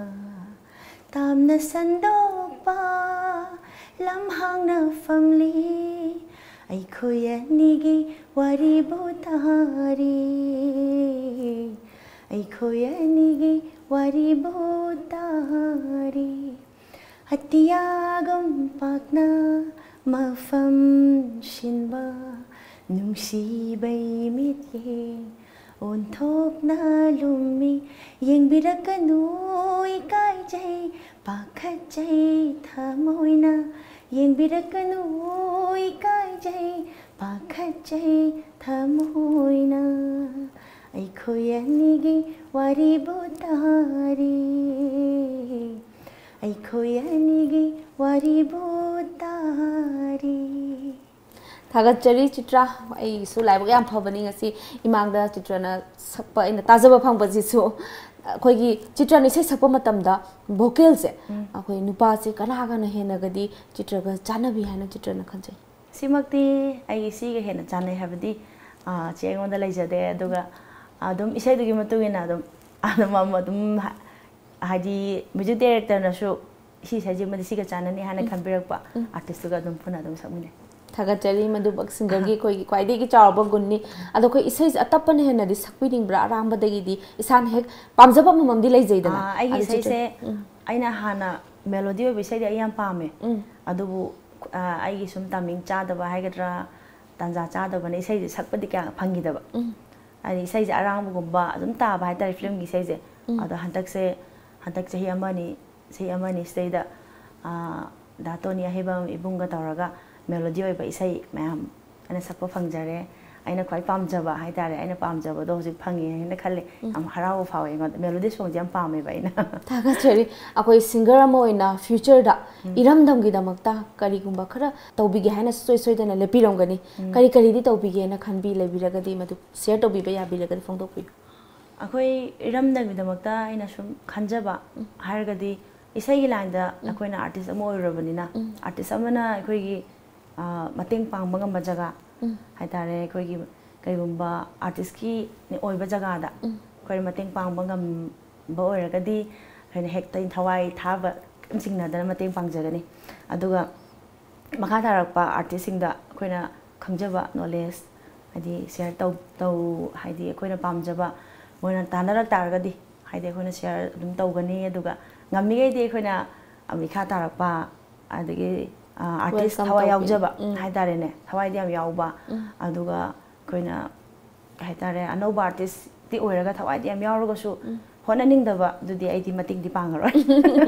ꯇꯥꯝꯅ ꯁꯟꯗꯣꯛꯄ ꯂꯝꯍꯥꯡꯅ ꯐꯝꯂꯤ, ꯑꯩꯈꯣꯏ ꯑꯅꯤꯒꯤ ꯋꯥꯔꯤꯕꯨ ꯇꯥꯔꯤ, ꯑꯩꯈꯣꯏ ꯑꯅꯤꯒꯤ ꯋꯥꯔꯤꯕꯨ ꯇꯥꯔꯤ꯫ ꯑꯇꯤꯌꯥꯒꯨꯝ ꯄꯥꯛꯅ ꯃꯐꯝ ꯁꯤꯟꯕ ꯅꯨꯡꯁꯤꯕꯩ ꯃꯤꯠꯌꯦꯡ ꯑꯣꯟꯊꯣꯛꯅ ꯂꯨꯝꯃꯤ꯫ ꯌꯦꯡꯕꯤꯔꯛꯀꯅꯨ ꯏꯀꯥꯏꯖꯩ ꯄꯥꯈꯠꯆꯩ ꯊꯃꯣꯏꯅ, ꯌꯦꯡꯕꯤꯔꯛꯀꯅꯨ ꯏꯀꯥꯏꯖꯩ ꯄꯥꯈꯠꯆꯩ ꯊꯃꯣꯏꯅ, ꯑꯩꯈꯣꯏ ꯑꯅꯤꯒꯤ ꯋꯥꯔꯤꯕꯨ ꯇꯥꯔꯤ, ꯑꯩꯈꯣꯏ ꯑꯅꯤꯒꯤ ꯋꯥꯔꯤꯕꯨ ꯇꯥꯔꯤ꯫ ꯊꯥꯒꯠꯆꯔꯤ ꯆꯤꯇ꯭ꯔꯥ꯫ ꯑꯩꯒꯤꯁꯨ ꯂꯥꯏꯕꯛ ꯌꯥꯝ ꯐꯕꯅꯤ, ꯉꯁꯤ ꯏꯃꯥꯡꯗ ꯆꯤꯇ꯭ꯔꯅ ꯁꯛꯄ ꯑꯩꯅ ꯇꯥꯖꯕ ꯐꯪꯕꯁꯤꯁꯨ꯫ ꯑꯩꯈꯣꯏꯒꯤ ꯆꯤꯇ꯭ꯔꯅ ꯏꯁꯩ ꯁꯛꯄ ꯃꯇꯝꯗ vocalꯁꯦ ꯑꯩꯈꯣꯏ ꯅꯨꯄꯥꯁꯦ ꯀꯅꯥꯒꯅ ꯍꯦꯟꯅꯒꯗꯤ ꯆꯤꯇ꯭ꯔꯒ ꯆꯥꯟꯅꯕꯤ ꯍꯥꯏꯅ ꯆꯤꯇ꯭ꯔꯅ ꯈꯟꯖꯩ? ꯁꯤꯃꯛꯇꯤ ꯑꯩꯒꯤ ꯁꯤꯒ ꯍꯦꯟꯅ ꯆꯥꯟꯅꯩ ꯍꯥꯏꯕꯗꯤ, ꯑ, ꯆꯦ ꯑꯩꯉꯣꯟꯗ ꯂꯩꯖꯗꯦ꯫ ꯑꯗꯨꯒ ꯑꯗꯨꯝ ꯏꯁꯩꯗꯨꯒꯤ ꯃꯇꯨꯡ ꯏꯟꯅ ꯑꯗꯨꯝ ꯑꯗꯨꯝ ꯑꯃ ꯑꯗꯨꯝ ꯍꯥ- ꯍꯥꯏꯗꯤ ꯃ꯭ꯌꯨꯖꯤꯛ ꯗꯥꯏꯔꯦꯛꯇꯔꯅꯁꯨ ꯁꯤ ꯏꯁꯩꯁꯤꯃꯗꯤ ꯁꯤꯒ ꯆꯥꯟꯅꯅꯤ ꯍꯥꯏꯅ ꯈꯟꯕꯤꯔꯛꯄ ꯑꯥꯔꯇꯤꯁꯇꯨꯒ ꯑꯗꯨꯝ ꯄꯨꯟꯅ ꯑꯗꯨꯝ ꯁꯛꯃꯤꯟꯅꯩ꯫ ꯊꯥꯒꯠꯆꯔꯤ꯫ ꯃꯗꯨꯃꯛ ꯁꯤꯡꯒꯔꯒꯤ ꯑꯩꯈꯣꯏꯒꯤ ꯈ꯭ꯋꯥꯏꯗꯒꯤ ꯆꯥꯎꯔꯕ ꯒꯨꯟꯅꯤ꯫ ꯑꯗꯣ ꯑꯩꯈꯣꯏ ꯏꯁꯩꯁꯦ ꯑꯇꯞꯄꯅ ꯍꯦꯟꯅꯗꯤ ꯁꯛꯄꯤꯅꯤꯡꯕ꯭ꯔꯥ? ꯑꯔꯥꯡꯕꯗꯒꯤꯗꯤ ꯏꯁꯥꯅ ꯍꯦꯛ ꯄꯥꯝꯖꯕ ꯑꯃꯃꯝꯗꯤ ꯂꯩꯖꯩꯗꯅ꯫ ꯑꯥ, ꯑꯩꯒꯤ ꯑꯗꯨ ꯆꯤꯇ꯭ꯔ- ꯏꯁꯩꯁꯦ ꯎꯝ꯫ ꯑꯩꯅ ꯍꯥꯟꯅ ꯃꯦꯂꯣꯗꯤ ꯑꯣꯏꯕ ꯏꯁꯩꯗꯤ ꯑꯩ ꯌꯥꯝ ꯄꯥꯝꯃꯦ꯫ ꯎꯝ꯫ ꯑꯗꯨꯕꯨ ꯑꯥ, ꯑꯩꯒꯤ ꯁꯨꯝ ꯇꯥꯏꯃꯤꯡ ꯆꯥꯗꯕ ꯍꯥꯏꯒꯗ꯭ꯔꯥ, ꯇꯥꯟꯖꯥ ꯆꯥꯗꯕꯅ ꯏꯁꯩꯁꯦ ꯁꯛꯄꯗꯤ ꯀꯌꯥ ꯐꯪꯈꯤꯗꯕ꯫ ꯎꯝ꯫ ꯍꯥꯏꯗꯤ ꯏꯁꯩꯁꯦ ꯑꯔꯥꯡꯕꯒꯨꯝꯕ ꯑꯗꯨꯝ ꯇꯥꯕ ꯍꯥꯏꯇꯥꯔꯦ, ꯐꯤꯂꯝꯒꯤ ꯏꯁꯩꯁꯦ꯫ ꯎꯝ꯫ ꯑꯗꯣ ꯍꯟꯗꯛꯁꯦ, ꯍꯟꯗꯛ ꯆꯍꯤ ꯑꯃꯅꯤ, ꯆꯍꯤ ꯑꯃꯅꯤ ꯁꯤꯗꯩꯗ, ꯑꯥ, ꯗꯥ ꯇꯣꯅꯤ ꯑꯍꯩꯕꯝ ꯏꯕꯨꯡꯒ ꯇꯧꯔꯒ ꯃꯦꯂꯣꯗꯤ ꯑꯣꯏꯕ ꯏꯁꯩ ꯃꯌꯥꯝ ꯑꯩꯅ ꯁꯛꯄ ꯐꯪꯖꯔꯦ꯫ ꯑꯩꯅ ꯈ꯭ꯋꯥꯏ ꯄꯥꯝꯖꯕ ꯍꯥꯏꯇꯥꯔꯦ, ꯑꯩꯅ ꯄꯥꯝꯖꯕꯗꯣ ꯍꯧꯖꯤꯛ ꯐꯪꯉꯦ ꯍꯥꯏꯅ ꯈꯜꯂꯦ꯫ ꯌꯥꯝ ꯍꯔꯥꯎꯕ ꯐꯥꯎꯋꯦ ꯑꯩꯉꯣꯟꯗ꯫ ꯃꯦꯂꯣꯗꯤ ꯁꯣꯡꯁꯦ ꯌꯥꯝ ꯄꯥꯝꯃꯦꯕ ꯑꯩꯅ꯫ ꯊꯥꯒꯠꯆꯔꯤ꯫ ꯑꯩꯈꯣꯏ ꯁꯤꯡꯒꯔ ꯑꯃ ꯑꯣꯏꯅ ꯐ꯭ꯌꯨꯆꯔꯗ ꯏꯔꯝꯗꯝꯒꯤꯗꯃꯛꯇ ꯀꯔꯤꯒꯨꯝꯕ ꯈꯔ ꯇꯧꯕꯤꯒꯦ ꯍꯥꯏꯅ ꯁꯨꯡꯁꯣꯏ ꯁꯣꯏꯗꯅ ꯂꯦꯞꯄꯤꯔꯝꯒꯅꯤ꯫ ꯀꯔꯤ ꯀꯔꯤꯗꯤ ꯇꯧꯕꯤꯒꯦꯅ ꯈꯟꯕꯤ ꯂꯩꯕꯤꯔꯒꯗꯤ ꯃꯗꯨ ꯁꯤꯌꯔ ꯇꯧꯕꯤꯕ ꯌꯥꯕꯤꯔꯒꯗꯤ ꯐꯣꯡꯗꯣꯛꯄꯤꯌꯨ꯫ ꯑꯩꯈꯣꯏ ꯏꯔꯝꯗꯝꯒꯤꯗꯃꯛꯇ ꯑꯩꯅ ꯁꯨꯝ ꯈꯟꯖꯕ ꯍꯥꯏꯔꯒꯗꯤ, ꯏꯁꯩꯒꯤ ꯂꯥꯏꯟꯗ ꯑꯩꯈꯣꯏꯅ ꯑꯥꯔꯇꯤꯁ ꯑꯃ ꯑꯣꯏꯔꯨꯔꯕꯅꯤꯅ, ꯑꯥꯔꯇꯤꯁ ꯑꯃꯅ ꯑꯩꯈꯣꯏꯒꯤ, ꯑ, ꯃꯇꯦꯡ ꯄꯥꯡꯕ ꯉꯝꯕ ꯖꯒꯥ ꯍꯥꯏꯇꯥꯔꯦ, ꯑꯩꯈꯣꯏꯒꯤ ꯀꯩꯒꯨꯝꯕ ꯑꯥꯔꯇꯤꯁꯀꯤ ꯑꯣꯏꯕ ꯖꯒꯥꯗ ꯑꯩꯈꯣꯏꯅ ꯃꯇꯦꯡ ꯄꯥꯡꯕ ꯉꯝꯕ ꯑꯣꯏꯔꯒꯗꯤ, ꯑꯩꯈꯣꯏꯅ ꯍꯦꯛꯇ ꯊꯋꯥꯏ ꯊꯥꯕ ꯀꯔꯤꯝ ꯆꯤꯡꯅꯗꯅ ꯃꯇꯦꯡ ꯄꯥꯡꯖꯒꯅꯤ꯫ ꯑꯗꯨꯒ ꯃꯈꯥ ꯇꯥꯔꯛꯄ ꯑꯥꯔꯇꯤꯁꯁꯤꯡꯗ ꯑꯩꯈꯣꯏꯅ ꯈꯪꯖꯕ ꯅꯣꯂꯦꯖ ꯍꯥꯏꯗꯤ ꯁꯤꯌꯔ ꯇꯧ ꯇꯧ ꯍꯥꯏꯗꯤ ꯑꯩꯈꯣꯏꯅ ꯄꯥꯝꯖꯕ ꯃꯣꯏꯅ ꯇꯥꯟꯅꯔꯛ ꯇꯥꯔꯒꯗꯤ ꯍꯥꯏꯗꯤ ꯑꯩꯈꯣꯏꯅ ꯁꯤꯌꯔ ꯑꯗꯨꯝ ꯇꯧꯒꯅꯤ꯫ ꯑꯗꯨꯒ ꯉꯝꯃꯤꯈꯩꯗꯤ ꯑꯩꯈꯣꯏꯅ ꯃꯈꯥ ꯇꯥꯔꯛꯄ ꯑꯗꯒꯤ ꯑꯥꯔꯇꯤꯁ Welcome ꯊꯋꯥꯏ ꯇꯧꯕꯤ꯫ ꯌꯥꯎꯖꯕ ꯎꯝ꯫ ꯍꯥꯏꯇꯥꯔꯦꯅꯦ, ꯊꯋꯥꯏꯗꯤ ꯌꯥꯝ ꯌꯥꯎꯕ, ꯎꯝ꯫ ꯑꯗꯨꯒ ꯑꯩꯈꯣꯏꯅ ꯀꯩ ꯍꯥꯏꯇꯥꯔꯦ, ꯑꯅꯧꯕ ꯑꯥꯔꯇꯤꯁꯇꯤ ꯑꯣꯏꯔꯒ ꯊꯋꯥꯏꯗꯤ ꯌꯥꯝ ꯌꯥꯎꯔꯒꯁꯨ ꯎꯝ꯫ ꯍꯣꯠꯅꯅꯤꯡꯗꯕ ꯑꯗꯨꯗꯤ ꯑꯩꯗꯤ ꯃꯇꯦꯡꯗꯤ ꯄꯥꯡꯉꯔꯣꯏ꯫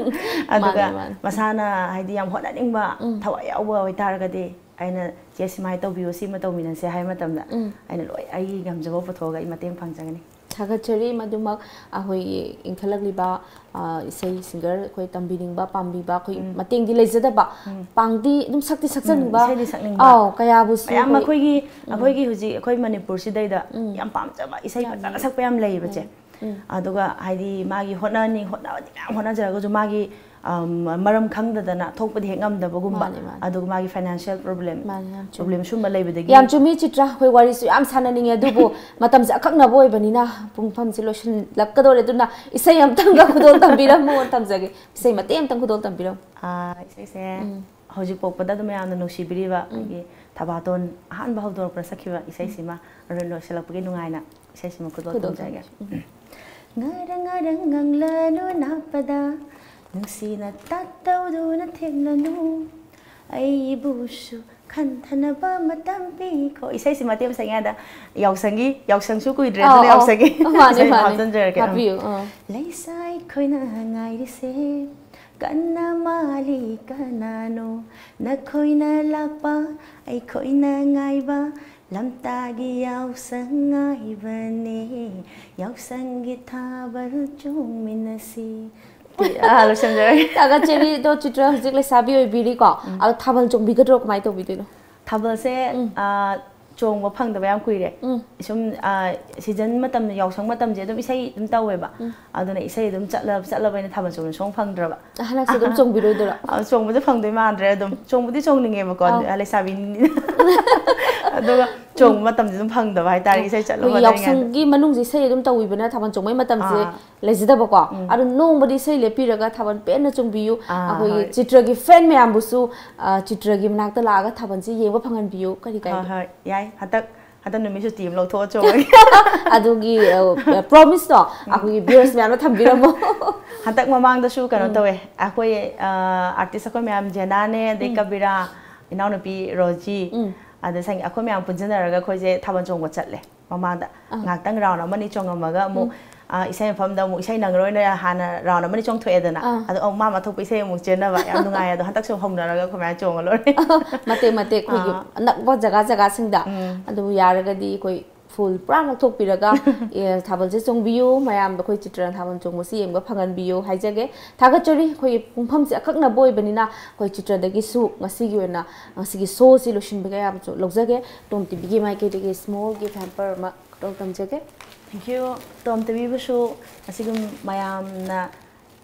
ꯑꯗꯨꯒ ꯃꯥꯅꯦ, ꯃꯥꯅꯦ꯫ ꯃꯁꯥꯅ ꯍꯥꯏꯗꯤ ꯌꯥꯝ ꯍꯣꯠꯅꯅꯤꯡꯕ, ꯎꯝ꯫ ꯊꯋꯥꯏ ꯌꯥꯎꯕ ꯑꯣꯏꯇꯥꯔꯒꯗꯤ ꯑꯩꯅ "ꯆꯦ, ꯁꯤꯃꯥꯏ ꯇꯧꯕꯤꯌꯨ, ꯁꯤꯃ ꯇꯧꯃꯤꯟꯅꯁꯦ" ꯍꯥꯏꯕ ꯃꯇꯝꯗ ꯎꯝ꯫ ꯑꯩꯅ ꯂꯣꯏ ꯑꯩꯒꯤ ꯉꯝꯖꯕ ꯄꯨꯊꯣꯛꯑꯒ ꯑꯩ ꯃꯇꯦꯡ ꯄꯥꯡꯖꯒꯅꯤ꯫ ꯊꯥꯒꯠꯆꯔꯤ꯫ ꯃꯗꯨꯃꯛ ꯑꯩꯈꯣꯏꯒꯤ ꯏꯟꯈꯠꯂꯛꯂꯤꯕ, ꯑ, ꯏꯁꯩ ꯁꯤꯡꯒꯔ ꯑꯩꯈꯣꯏ ꯇꯝꯕꯤꯅꯤꯡꯕ, ꯄꯥꯝꯕꯤꯕ ꯑꯩꯈꯣꯏ ꯎꯝ꯫ ꯃꯇꯦꯡꯗꯤ ꯂꯩꯖꯗꯕ, ꯎꯝ꯫ ꯄꯥꯡꯗꯤ ꯑꯗꯨꯝ ꯁꯛꯇꯤ ꯎꯝ, ꯁꯛꯆꯅꯤꯡꯕ, ꯏꯁꯩꯗꯤ ꯁꯛꯅꯤꯡꯕ꯫ ꯑꯥꯎ, ꯀꯌꯥꯕꯨꯁꯨ ꯃꯌꯥꯝ ꯑꯩꯈꯣꯏ ꯑꯩꯈꯣꯏꯒꯤ ꯑꯩꯈꯣꯏꯒꯤ ꯍꯧꯖꯤꯛ ꯑꯩꯈꯣꯏ ꯃꯅꯤꯄꯨꯔꯁꯤꯗꯩꯗ ꯎꯝ꯫ ꯌꯥꯝ ꯄꯥꯝꯖꯕ ꯏꯁꯩ ꯌꯥꯝ ꯐꯖꯅ ꯂꯩ꯫ ꯁꯛꯄ ꯌꯥꯝ ꯂꯩꯌꯦꯕ, ꯆꯦ꯫ ꯎꯝ꯫ ꯑꯗꯨꯒ ꯍꯥꯏꯗꯤ ꯃꯥꯒꯤ ꯍꯣꯠꯅꯅꯤꯡ ꯍꯣꯠꯅꯕꯗꯤ ꯃꯌꯥꯝ ꯍꯣꯠꯅꯖꯔꯒꯁꯨ ꯃꯥꯒꯤ, ꯑꯝ, ꯃꯔꯝ ꯈꯪꯗꯗꯅ ꯊꯣꯛꯄꯗꯤ ꯍꯦꯛ ꯉꯝꯗꯕꯒꯨꯝꯕ, ꯃꯥꯅꯦ, ꯃꯥꯅꯦ꯫ ꯑꯗꯨꯒ ꯃꯥꯒꯤ ꯐꯥꯏꯅꯥꯟꯁꯤꯌꯦꯜ ꯄ꯭ꯔꯣꯕ꯭ꯂꯦꯝ, ꯃꯥꯅꯦ, ꯌꯥꯝ ꯆꯨꯝꯃꯤ꯫ ꯄ꯭ꯔꯣꯕ꯭ꯂꯦꯝ ꯁꯨꯝꯕ ꯂꯩꯕꯗꯒꯤ ꯌꯥꯝ ꯆꯨꯝꯃꯤ, ꯆꯤꯇ꯭ꯔ꯫ ꯑꯩꯈꯣꯏ ꯋꯥꯔꯤꯁꯨ ꯌꯥꯝ ꯁꯥꯟꯅꯅꯤꯡꯉꯦ, ꯑꯗꯨꯕꯨ ꯃꯇꯝꯁꯦ ꯑꯀꯛꯅꯕ ꯑꯣꯏꯕꯅꯤꯅ ꯄꯨꯡꯐꯝꯁꯦ ꯂꯣꯏꯁꯤꯜꯂꯛꯀꯗꯧꯔꯦ꯫ ꯑꯗꯨꯅ ꯏꯁꯩ ꯑꯃꯇꯪꯒ ꯈꯨꯗꯣꯜ ꯇꯝꯕꯤꯔꯝꯃꯣ, ꯇꯝꯖꯒꯦ꯫ ꯏꯁꯩ ꯃꯇꯦꯛ ꯑꯃꯇꯪ ꯈꯨꯗꯣꯜ ꯇꯝꯕꯤꯔꯝꯃꯣ꯫ ꯑꯥ, ꯏꯁꯩꯁꯦ ꯎꯝ꯫ ꯍꯧꯖꯤꯛ ꯄꯣꯛꯄꯗ ꯑꯗꯨꯝ ꯃꯌꯥꯝꯅ ꯅꯨꯡꯁꯤꯕꯤꯔꯤꯕ ꯎꯝ꯫ ꯑꯩꯒꯤ ꯊꯕꯥꯇꯣꯟ ꯑꯍꯥꯟꯕ ꯍꯧꯗꯣꯔꯛꯄꯗ ꯁꯛꯈꯤꯕ ꯏꯁꯩꯁꯤꯃ ꯑꯗꯨ ꯂꯣꯏꯁꯤꯜꯂꯛꯄꯒꯤ ꯅꯨꯡꯉꯥꯏꯅ ꯏꯁꯩꯁꯤꯃ ꯈꯨꯗꯣꯜ ꯈꯨꯗꯣꯜ ꯇꯝꯖꯒꯦ꯫ ꯇꯝꯖꯒꯦ꯫ ꯎꯝ꯫ ꯉꯔꯪ ꯉꯔꯪ ꯉꯪꯂꯅꯨ ꯅꯥꯞꯄꯗ, ꯅꯨꯡꯁꯤꯅ ꯇꯥꯛꯇꯧꯗꯨꯅ ꯊꯦꯝꯂꯅꯨ, ꯑꯩꯕꯨꯁꯨ ꯈꯟꯊꯅꯕ ꯃꯇꯝ ꯄꯤꯈꯣ꯫ ꯏꯁꯩꯁꯤ ꯃꯇꯦꯛ ꯑꯃ ꯁꯛꯉꯩꯗ ꯌꯥꯎꯁꯪꯒꯤ, ꯌꯥꯎꯁꯪꯁꯨ ꯀꯨꯏꯗ꯭ꯔꯦ, ꯑꯧ, ꯑꯗꯨꯅ ꯑꯧ꯫ ꯌꯥꯎꯁꯪꯒꯤ ꯃꯥꯅꯦ, ꯏꯁꯩ ꯑꯃ ꯃꯥꯅꯦ꯫ ꯍꯥꯞꯆꯤꯟꯖꯔꯛꯀꯦ꯫ ꯑꯥ꯫ ꯍꯥꯞꯄꯤꯌꯨ, ꯑꯥ꯫ ꯂꯩꯁꯥ ꯑꯩꯈꯣꯏꯅ ꯉꯥꯏꯔꯤꯁꯦ ꯀꯟꯅ ꯃꯥꯜꯂꯤ ꯀꯅꯥꯅꯣ? ꯅꯈꯣꯏꯅ ꯂꯥꯛꯄ ꯑꯩꯈꯣꯏꯅ ꯉꯥꯏꯕ, ꯂꯝꯇꯥꯒꯤ ꯌꯥꯎꯁꯪ ꯉꯥꯏꯕꯅꯦ, ꯌꯥꯎꯁꯪꯒꯤ ꯊꯥꯕꯜ ꯆꯣꯡꯃꯤꯟꯅꯁꯤ꯫ ꯑꯥ, ꯂꯣꯏꯁꯤꯟꯖꯔꯒꯦ꯫ ꯊꯥꯒꯠꯆꯔꯤ꯫ ꯑꯗꯣ ꯆꯤꯇ꯭ꯔ ꯍꯧꯖꯤꯛ ꯂꯩꯁꯥꯕꯤ ꯑꯣꯏꯕꯤꯔꯤꯀꯣ, ꯎꯝ꯫ ꯑꯗꯣ ꯊꯥꯕꯜ ꯆꯣꯡꯕꯤꯒꯗ꯭ꯔꯣ, ꯀꯃꯥꯏꯅ ꯇꯧꯕꯤꯗꯣꯏꯅꯣ? ꯊꯥꯕꯜꯁꯦ, ꯎꯝ꯫ ꯑꯥ, ꯆꯣꯡꯕ ꯐꯪꯗꯕ ꯌꯥꯝ ꯀꯨꯏꯔꯦ꯫ ꯎꯝ꯫ ꯁꯨꯝ, ꯑꯥ, ꯁꯤꯖꯟ ꯃꯇꯝꯗ, ꯌꯥꯎꯁꯪ ꯃꯇꯝꯁꯦ ꯑꯗꯨꯝ ꯏꯁꯩ ꯑꯗꯨꯝ ꯇꯧꯋꯦꯕ꯫ ꯎꯝ꯫ ꯑꯗꯨꯅ ꯏꯁꯩ ꯑꯗꯨꯝ ꯆꯠꯂ-, ꯆꯠꯂꯕ ꯑꯩꯅ ꯊꯥꯕꯜ ꯆꯣꯡꯕ ꯁꯨꯡꯐꯪ ꯐꯪꯗ꯭ꯔꯕ꯫ ꯍꯟꯗꯛꯁꯦ ꯑꯗꯨꯝ ꯆꯣꯡꯕꯤꯔꯣꯏꯗꯣꯏꯔꯣ? ꯑꯥ, ꯆꯣꯡꯕꯗꯤ ꯐꯪꯗꯣꯏ ꯃꯥꯟꯗ꯭ꯔꯦ꯫ ꯑꯗꯨꯝ ꯆꯣꯡꯕꯗꯤ ꯆꯣꯡꯅꯤꯡꯉꯦꯕꯀꯣ, ꯑꯥꯎ꯫ ꯑꯥ, ꯂꯩꯁꯥꯕꯤꯅꯤꯅ꯫ ꯑꯗꯨꯒ ꯆꯣꯡꯕ ꯃꯇꯝꯁꯦ ꯑꯗꯨꯝ ꯐꯪꯗꯕ ꯍꯥꯏꯇꯥꯔꯦ, ꯏꯁꯩ ꯆꯠꯂꯨꯕ ꯑꯩꯈꯣꯏꯒꯤ ꯌꯥꯎꯁꯪꯒꯤ ꯃꯅꯨꯡꯁꯦ ꯏꯁꯩ ꯑꯗꯨꯝ ꯇꯧꯕꯤꯕꯅ ꯊꯥꯕꯜ ꯆꯣꯡꯕꯩ ꯃꯇꯝꯁꯦ ꯑꯥ꯫ ꯂꯩꯖꯗꯕꯀꯣ꯫ ꯎꯝ꯫ ꯑꯗꯨ ꯅꯣꯡꯃꯗꯤ ꯏꯁꯩ ꯂꯦꯞꯄꯤꯔꯒ ꯊꯥꯕꯜ ꯄꯦꯟꯅ ꯆꯣꯡꯕꯤꯌꯨ꯫ ꯑꯥ, ꯑꯩꯈꯣꯏꯒꯤ ꯍꯣꯏ꯫ ꯆꯤꯇ꯭ꯔꯒꯤ ꯐꯦꯟ ꯃꯌꯥꯝꯕꯨꯁꯨ ꯑ, ꯆꯤꯇ꯭ꯔꯒꯤ ꯃꯅꯥꯛꯇ ꯂꯥꯛꯑꯒ ꯊꯥꯕꯜꯁꯤ ꯌꯦꯡꯕ ꯐꯪꯍꯟꯕꯤꯌꯨ, ꯀꯔꯤ ꯍꯣꯏ, ꯀꯥꯏꯒꯦ? ꯍꯣꯏ, ꯌꯥꯏ꯫ ꯍꯟꯗꯛ ꯍꯟꯗꯛ ꯅꯨꯃꯤꯠ ꯁꯨꯇꯤ ꯑꯃ ꯂꯧꯊꯣꯛꯑ ꯆꯣꯡꯉꯒꯦ꯫ ꯑꯗꯨꯒꯤ ꯄ꯭ꯔꯣꯃꯤꯁꯇꯣ ꯑꯩꯈꯣꯏꯒꯤ ꯚꯤꯌꯔꯁ ꯃꯌꯥꯝꯅ ꯊꯝꯕꯤꯔꯝꯃꯣ꯫ ꯍꯟꯗꯛ ꯃꯃꯥꯡꯗꯁꯨ ꯀꯩꯅꯣ ꯎꯝ꯫ ꯇꯧꯋꯦ, ꯑꯩꯈꯣꯏ ꯑꯥꯔꯇꯤꯁ ꯑꯩꯈꯣꯏ ꯃꯌꯥꯝ, ꯖꯦꯅꯥꯅꯦ, ꯑꯗꯩ ꯎꯝ꯫ ꯀꯕꯤꯔꯥ, ꯏꯅꯥꯎꯅꯨꯄꯤ ꯔꯣꯖꯤ, ꯎꯝ꯫ ꯑꯗ ꯁꯪ-, ꯑꯩꯈꯣꯏ ꯃꯌꯥꯝ ꯄꯨꯟꯁꯤꯟꯅꯔꯒ ꯑꯩꯈꯣꯏꯁꯦ ꯊꯥꯕꯜ ꯆꯣꯡꯕ ꯆꯠꯂꯦ ꯃꯃꯥꯡꯗ꯫ ꯑꯥ꯫ ꯉꯥꯏꯍꯥꯛꯇꯪ ꯔꯥꯎꯟ ꯑꯃꯅꯤ ꯆꯣꯡꯉꯝꯃꯒ ꯑꯃꯨꯛ ꯎꯝ꯫ ꯑ, ꯏꯁꯩ ꯃꯐꯝꯗ ꯑꯃꯨꯛ ꯏꯁꯩ ꯅꯪꯉꯔꯣꯏꯅ ꯍꯥꯟꯅ ꯔꯥꯎꯟ ꯑꯃꯅꯤ ꯆꯣꯡꯊꯣꯛꯑꯦꯗꯅ꯫ ꯑꯥ꯫ ꯑꯗꯣ ꯑꯃꯨꯛ ꯃꯥ ꯃꯥ ꯊꯣꯛꯄ ꯏꯁꯩ ꯑꯃꯨꯛ ꯆꯦꯟꯅꯕ꯫ ꯌꯥꯝ ꯅꯨꯡꯉꯥꯏ꯫ ꯑꯗꯣ ꯍꯟꯗꯛꯁꯨ ꯍꯧꯅꯔꯒ ꯑꯩꯈꯣꯏ ꯃꯌꯥꯝ ꯆꯣꯡꯉ ꯂꯣꯏꯔꯦ꯫ ꯃꯇꯦꯛ ꯃꯇꯦꯛ ꯑꯩꯈꯣꯏꯒꯤ ꯑꯥ꯫ ꯑꯅꯛꯄ ꯖꯒꯥ ꯖꯒꯥꯁꯤꯡꯗ꯫ ꯎꯝ꯫ ꯑꯗꯨꯕꯨ ꯌꯥꯔꯒꯗꯤ ꯑꯩꯈꯣꯏ ꯐꯨꯜ ꯄꯨꯔꯥ ꯂꯧꯊꯣꯛꯄꯤꯔꯒ, ꯑꯦ, ꯊꯥꯕꯜꯁꯦ ꯆꯣꯡꯕꯤꯌꯨ꯫ ꯃꯌꯥꯝꯗ ꯑꯩꯈꯣꯏ ꯆꯤꯇ꯭ꯔꯅ ꯊꯥꯕꯜ ꯆꯣꯡꯕꯁꯤ ꯌꯦꯡꯕ ꯐꯪꯍꯟꯕꯤꯌꯨ ꯍꯥꯏꯖꯒꯦ꯫ ꯊꯥꯒꯠꯆꯔꯤ꯫ ꯑꯩꯈꯣꯏꯒꯤ ꯄꯨꯡꯐꯝꯁꯦ ꯑꯀꯛꯅꯕ ꯑꯣꯏꯕꯅꯤꯅ ꯑꯩꯈꯣꯏ ꯆꯤꯇ꯭ꯔꯗꯒꯤꯁꯨ ꯉꯁꯤꯒꯤ ꯑꯣꯏꯅ ꯉꯁꯤꯒꯤ ꯁꯣꯁꯤ ꯂꯣꯏꯁꯤꯟꯕꯒꯤ ꯑꯌꯥꯕꯁꯨ ꯂꯧꯖꯒꯦ꯫ ꯇꯣꯝ ꯇꯤꯚꯤꯒꯤ ꯃꯥꯏꯀꯩꯗꯒꯤ ꯁ꯭ꯃꯣꯜ ꯒꯤꯐ ꯍꯦꯝꯄꯔ ꯑꯃ ꯈꯨꯗꯣꯜ ꯇꯝꯖꯒꯦ꯫ Thank you꯫ ꯇꯣꯝ ꯇꯤꯚꯤꯕꯨꯁꯨ ꯑꯁꯤꯒꯨꯝ ꯃꯌꯥꯝꯅ,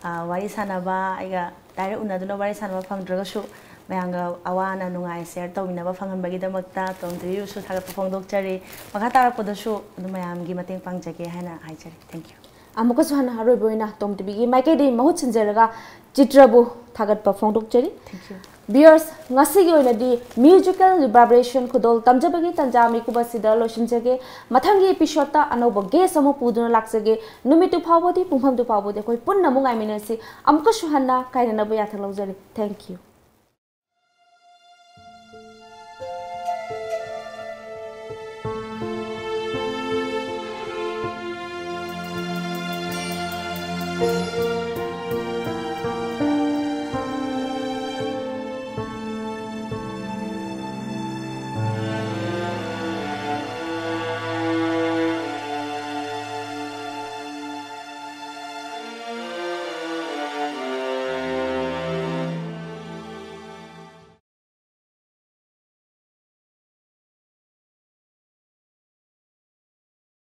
ꯑ, ꯋꯥꯔꯤ ꯁꯥꯟꯅꯕ, ꯑꯩꯒ ꯗꯥꯏꯔꯦꯛ ꯎꯅꯗꯨꯅ ꯋꯥꯔꯤ ꯁꯥꯟꯅꯕ ꯐꯪꯗ꯭ꯔꯒꯁꯨ, ꯃꯌꯥꯝꯒ ꯑꯋꯥ ꯑꯅꯥ ꯅꯨꯡꯉꯥꯏ ꯁꯤꯌꯔ ꯇꯧꯃꯤꯟꯅꯕ ꯐꯪꯍꯟꯕꯒꯤꯗꯃꯛꯇ ꯇꯣꯝ ꯇꯤꯚꯤꯕꯨꯁꯨ ꯊꯥꯒꯠꯄ ꯐꯣꯡꯗꯣꯛꯆꯔꯤ꯫ ꯃꯈꯥ ꯇꯥꯔꯛꯄꯗꯁꯨ ꯑꯗꯨꯝ ꯃꯌꯥꯝꯒꯤ ꯃꯇꯦꯡ ꯄꯥꯡꯖꯒꯦ ꯍꯥꯏꯅ ꯍꯥꯏꯖꯔꯤ꯫ Thank you꯫ ꯑꯃꯨꯛꯀꯁꯨ ꯍꯟꯅ ꯑꯔꯣꯏꯕ ꯑꯣꯏꯅ ꯇꯣꯝ ꯇꯤꯚꯤꯒꯤ ꯃꯥꯏꯀꯩꯗꯒꯤ ꯃꯍꯨꯠ ꯁꯤꯟꯖꯔꯒ ꯆꯤꯇ꯭ꯔꯕꯨ ꯊꯥꯒꯠꯄ ꯐꯣꯡꯗꯣꯛꯆꯔꯤ꯫ Thank you꯫ ꯚꯤꯌꯔꯁ, ꯉꯁꯤꯒꯤ ꯑꯣꯏꯅꯗꯤ ꯃ꯭ꯌꯨꯖꯤꯀꯦꯜ ꯚꯥꯏꯕ꯭ꯔꯦꯁꯟ ꯈꯨꯗꯣꯜ ꯇꯝꯖꯕꯒꯤ ꯇꯥꯟꯖꯥ ꯃꯤꯀꯨꯞ ꯑꯁꯤꯗ ꯂꯣꯏꯁꯤꯟꯖꯒꯦ꯫ ꯃꯊꯪꯒꯤ ꯑꯦꯄꯤꯁꯣꯗꯇ ꯑꯅꯧꯕ ꯒꯦꯁ ꯑꯃ ꯄꯨꯗꯨꯅ ꯂꯥꯛꯆꯒꯦ꯫ ꯅꯨꯃꯤꯠꯇꯨ ꯐꯥꯎꯕꯗꯤ, ꯄꯨꯡꯐꯝꯗꯨ ꯐꯥꯎꯕꯗꯤ ꯑꯩꯈꯣꯏ ꯄꯨꯟꯅ ꯑꯃꯨꯛ ꯉꯥꯏꯃꯤꯟꯅꯁꯤ꯫ ꯑꯃꯨꯛꯀꯁꯨ ꯍꯟꯅ ꯀꯥꯏꯅꯅꯕ ꯌꯥꯊꯪ ꯂꯧꯖꯔꯤ꯫ Thank you꯫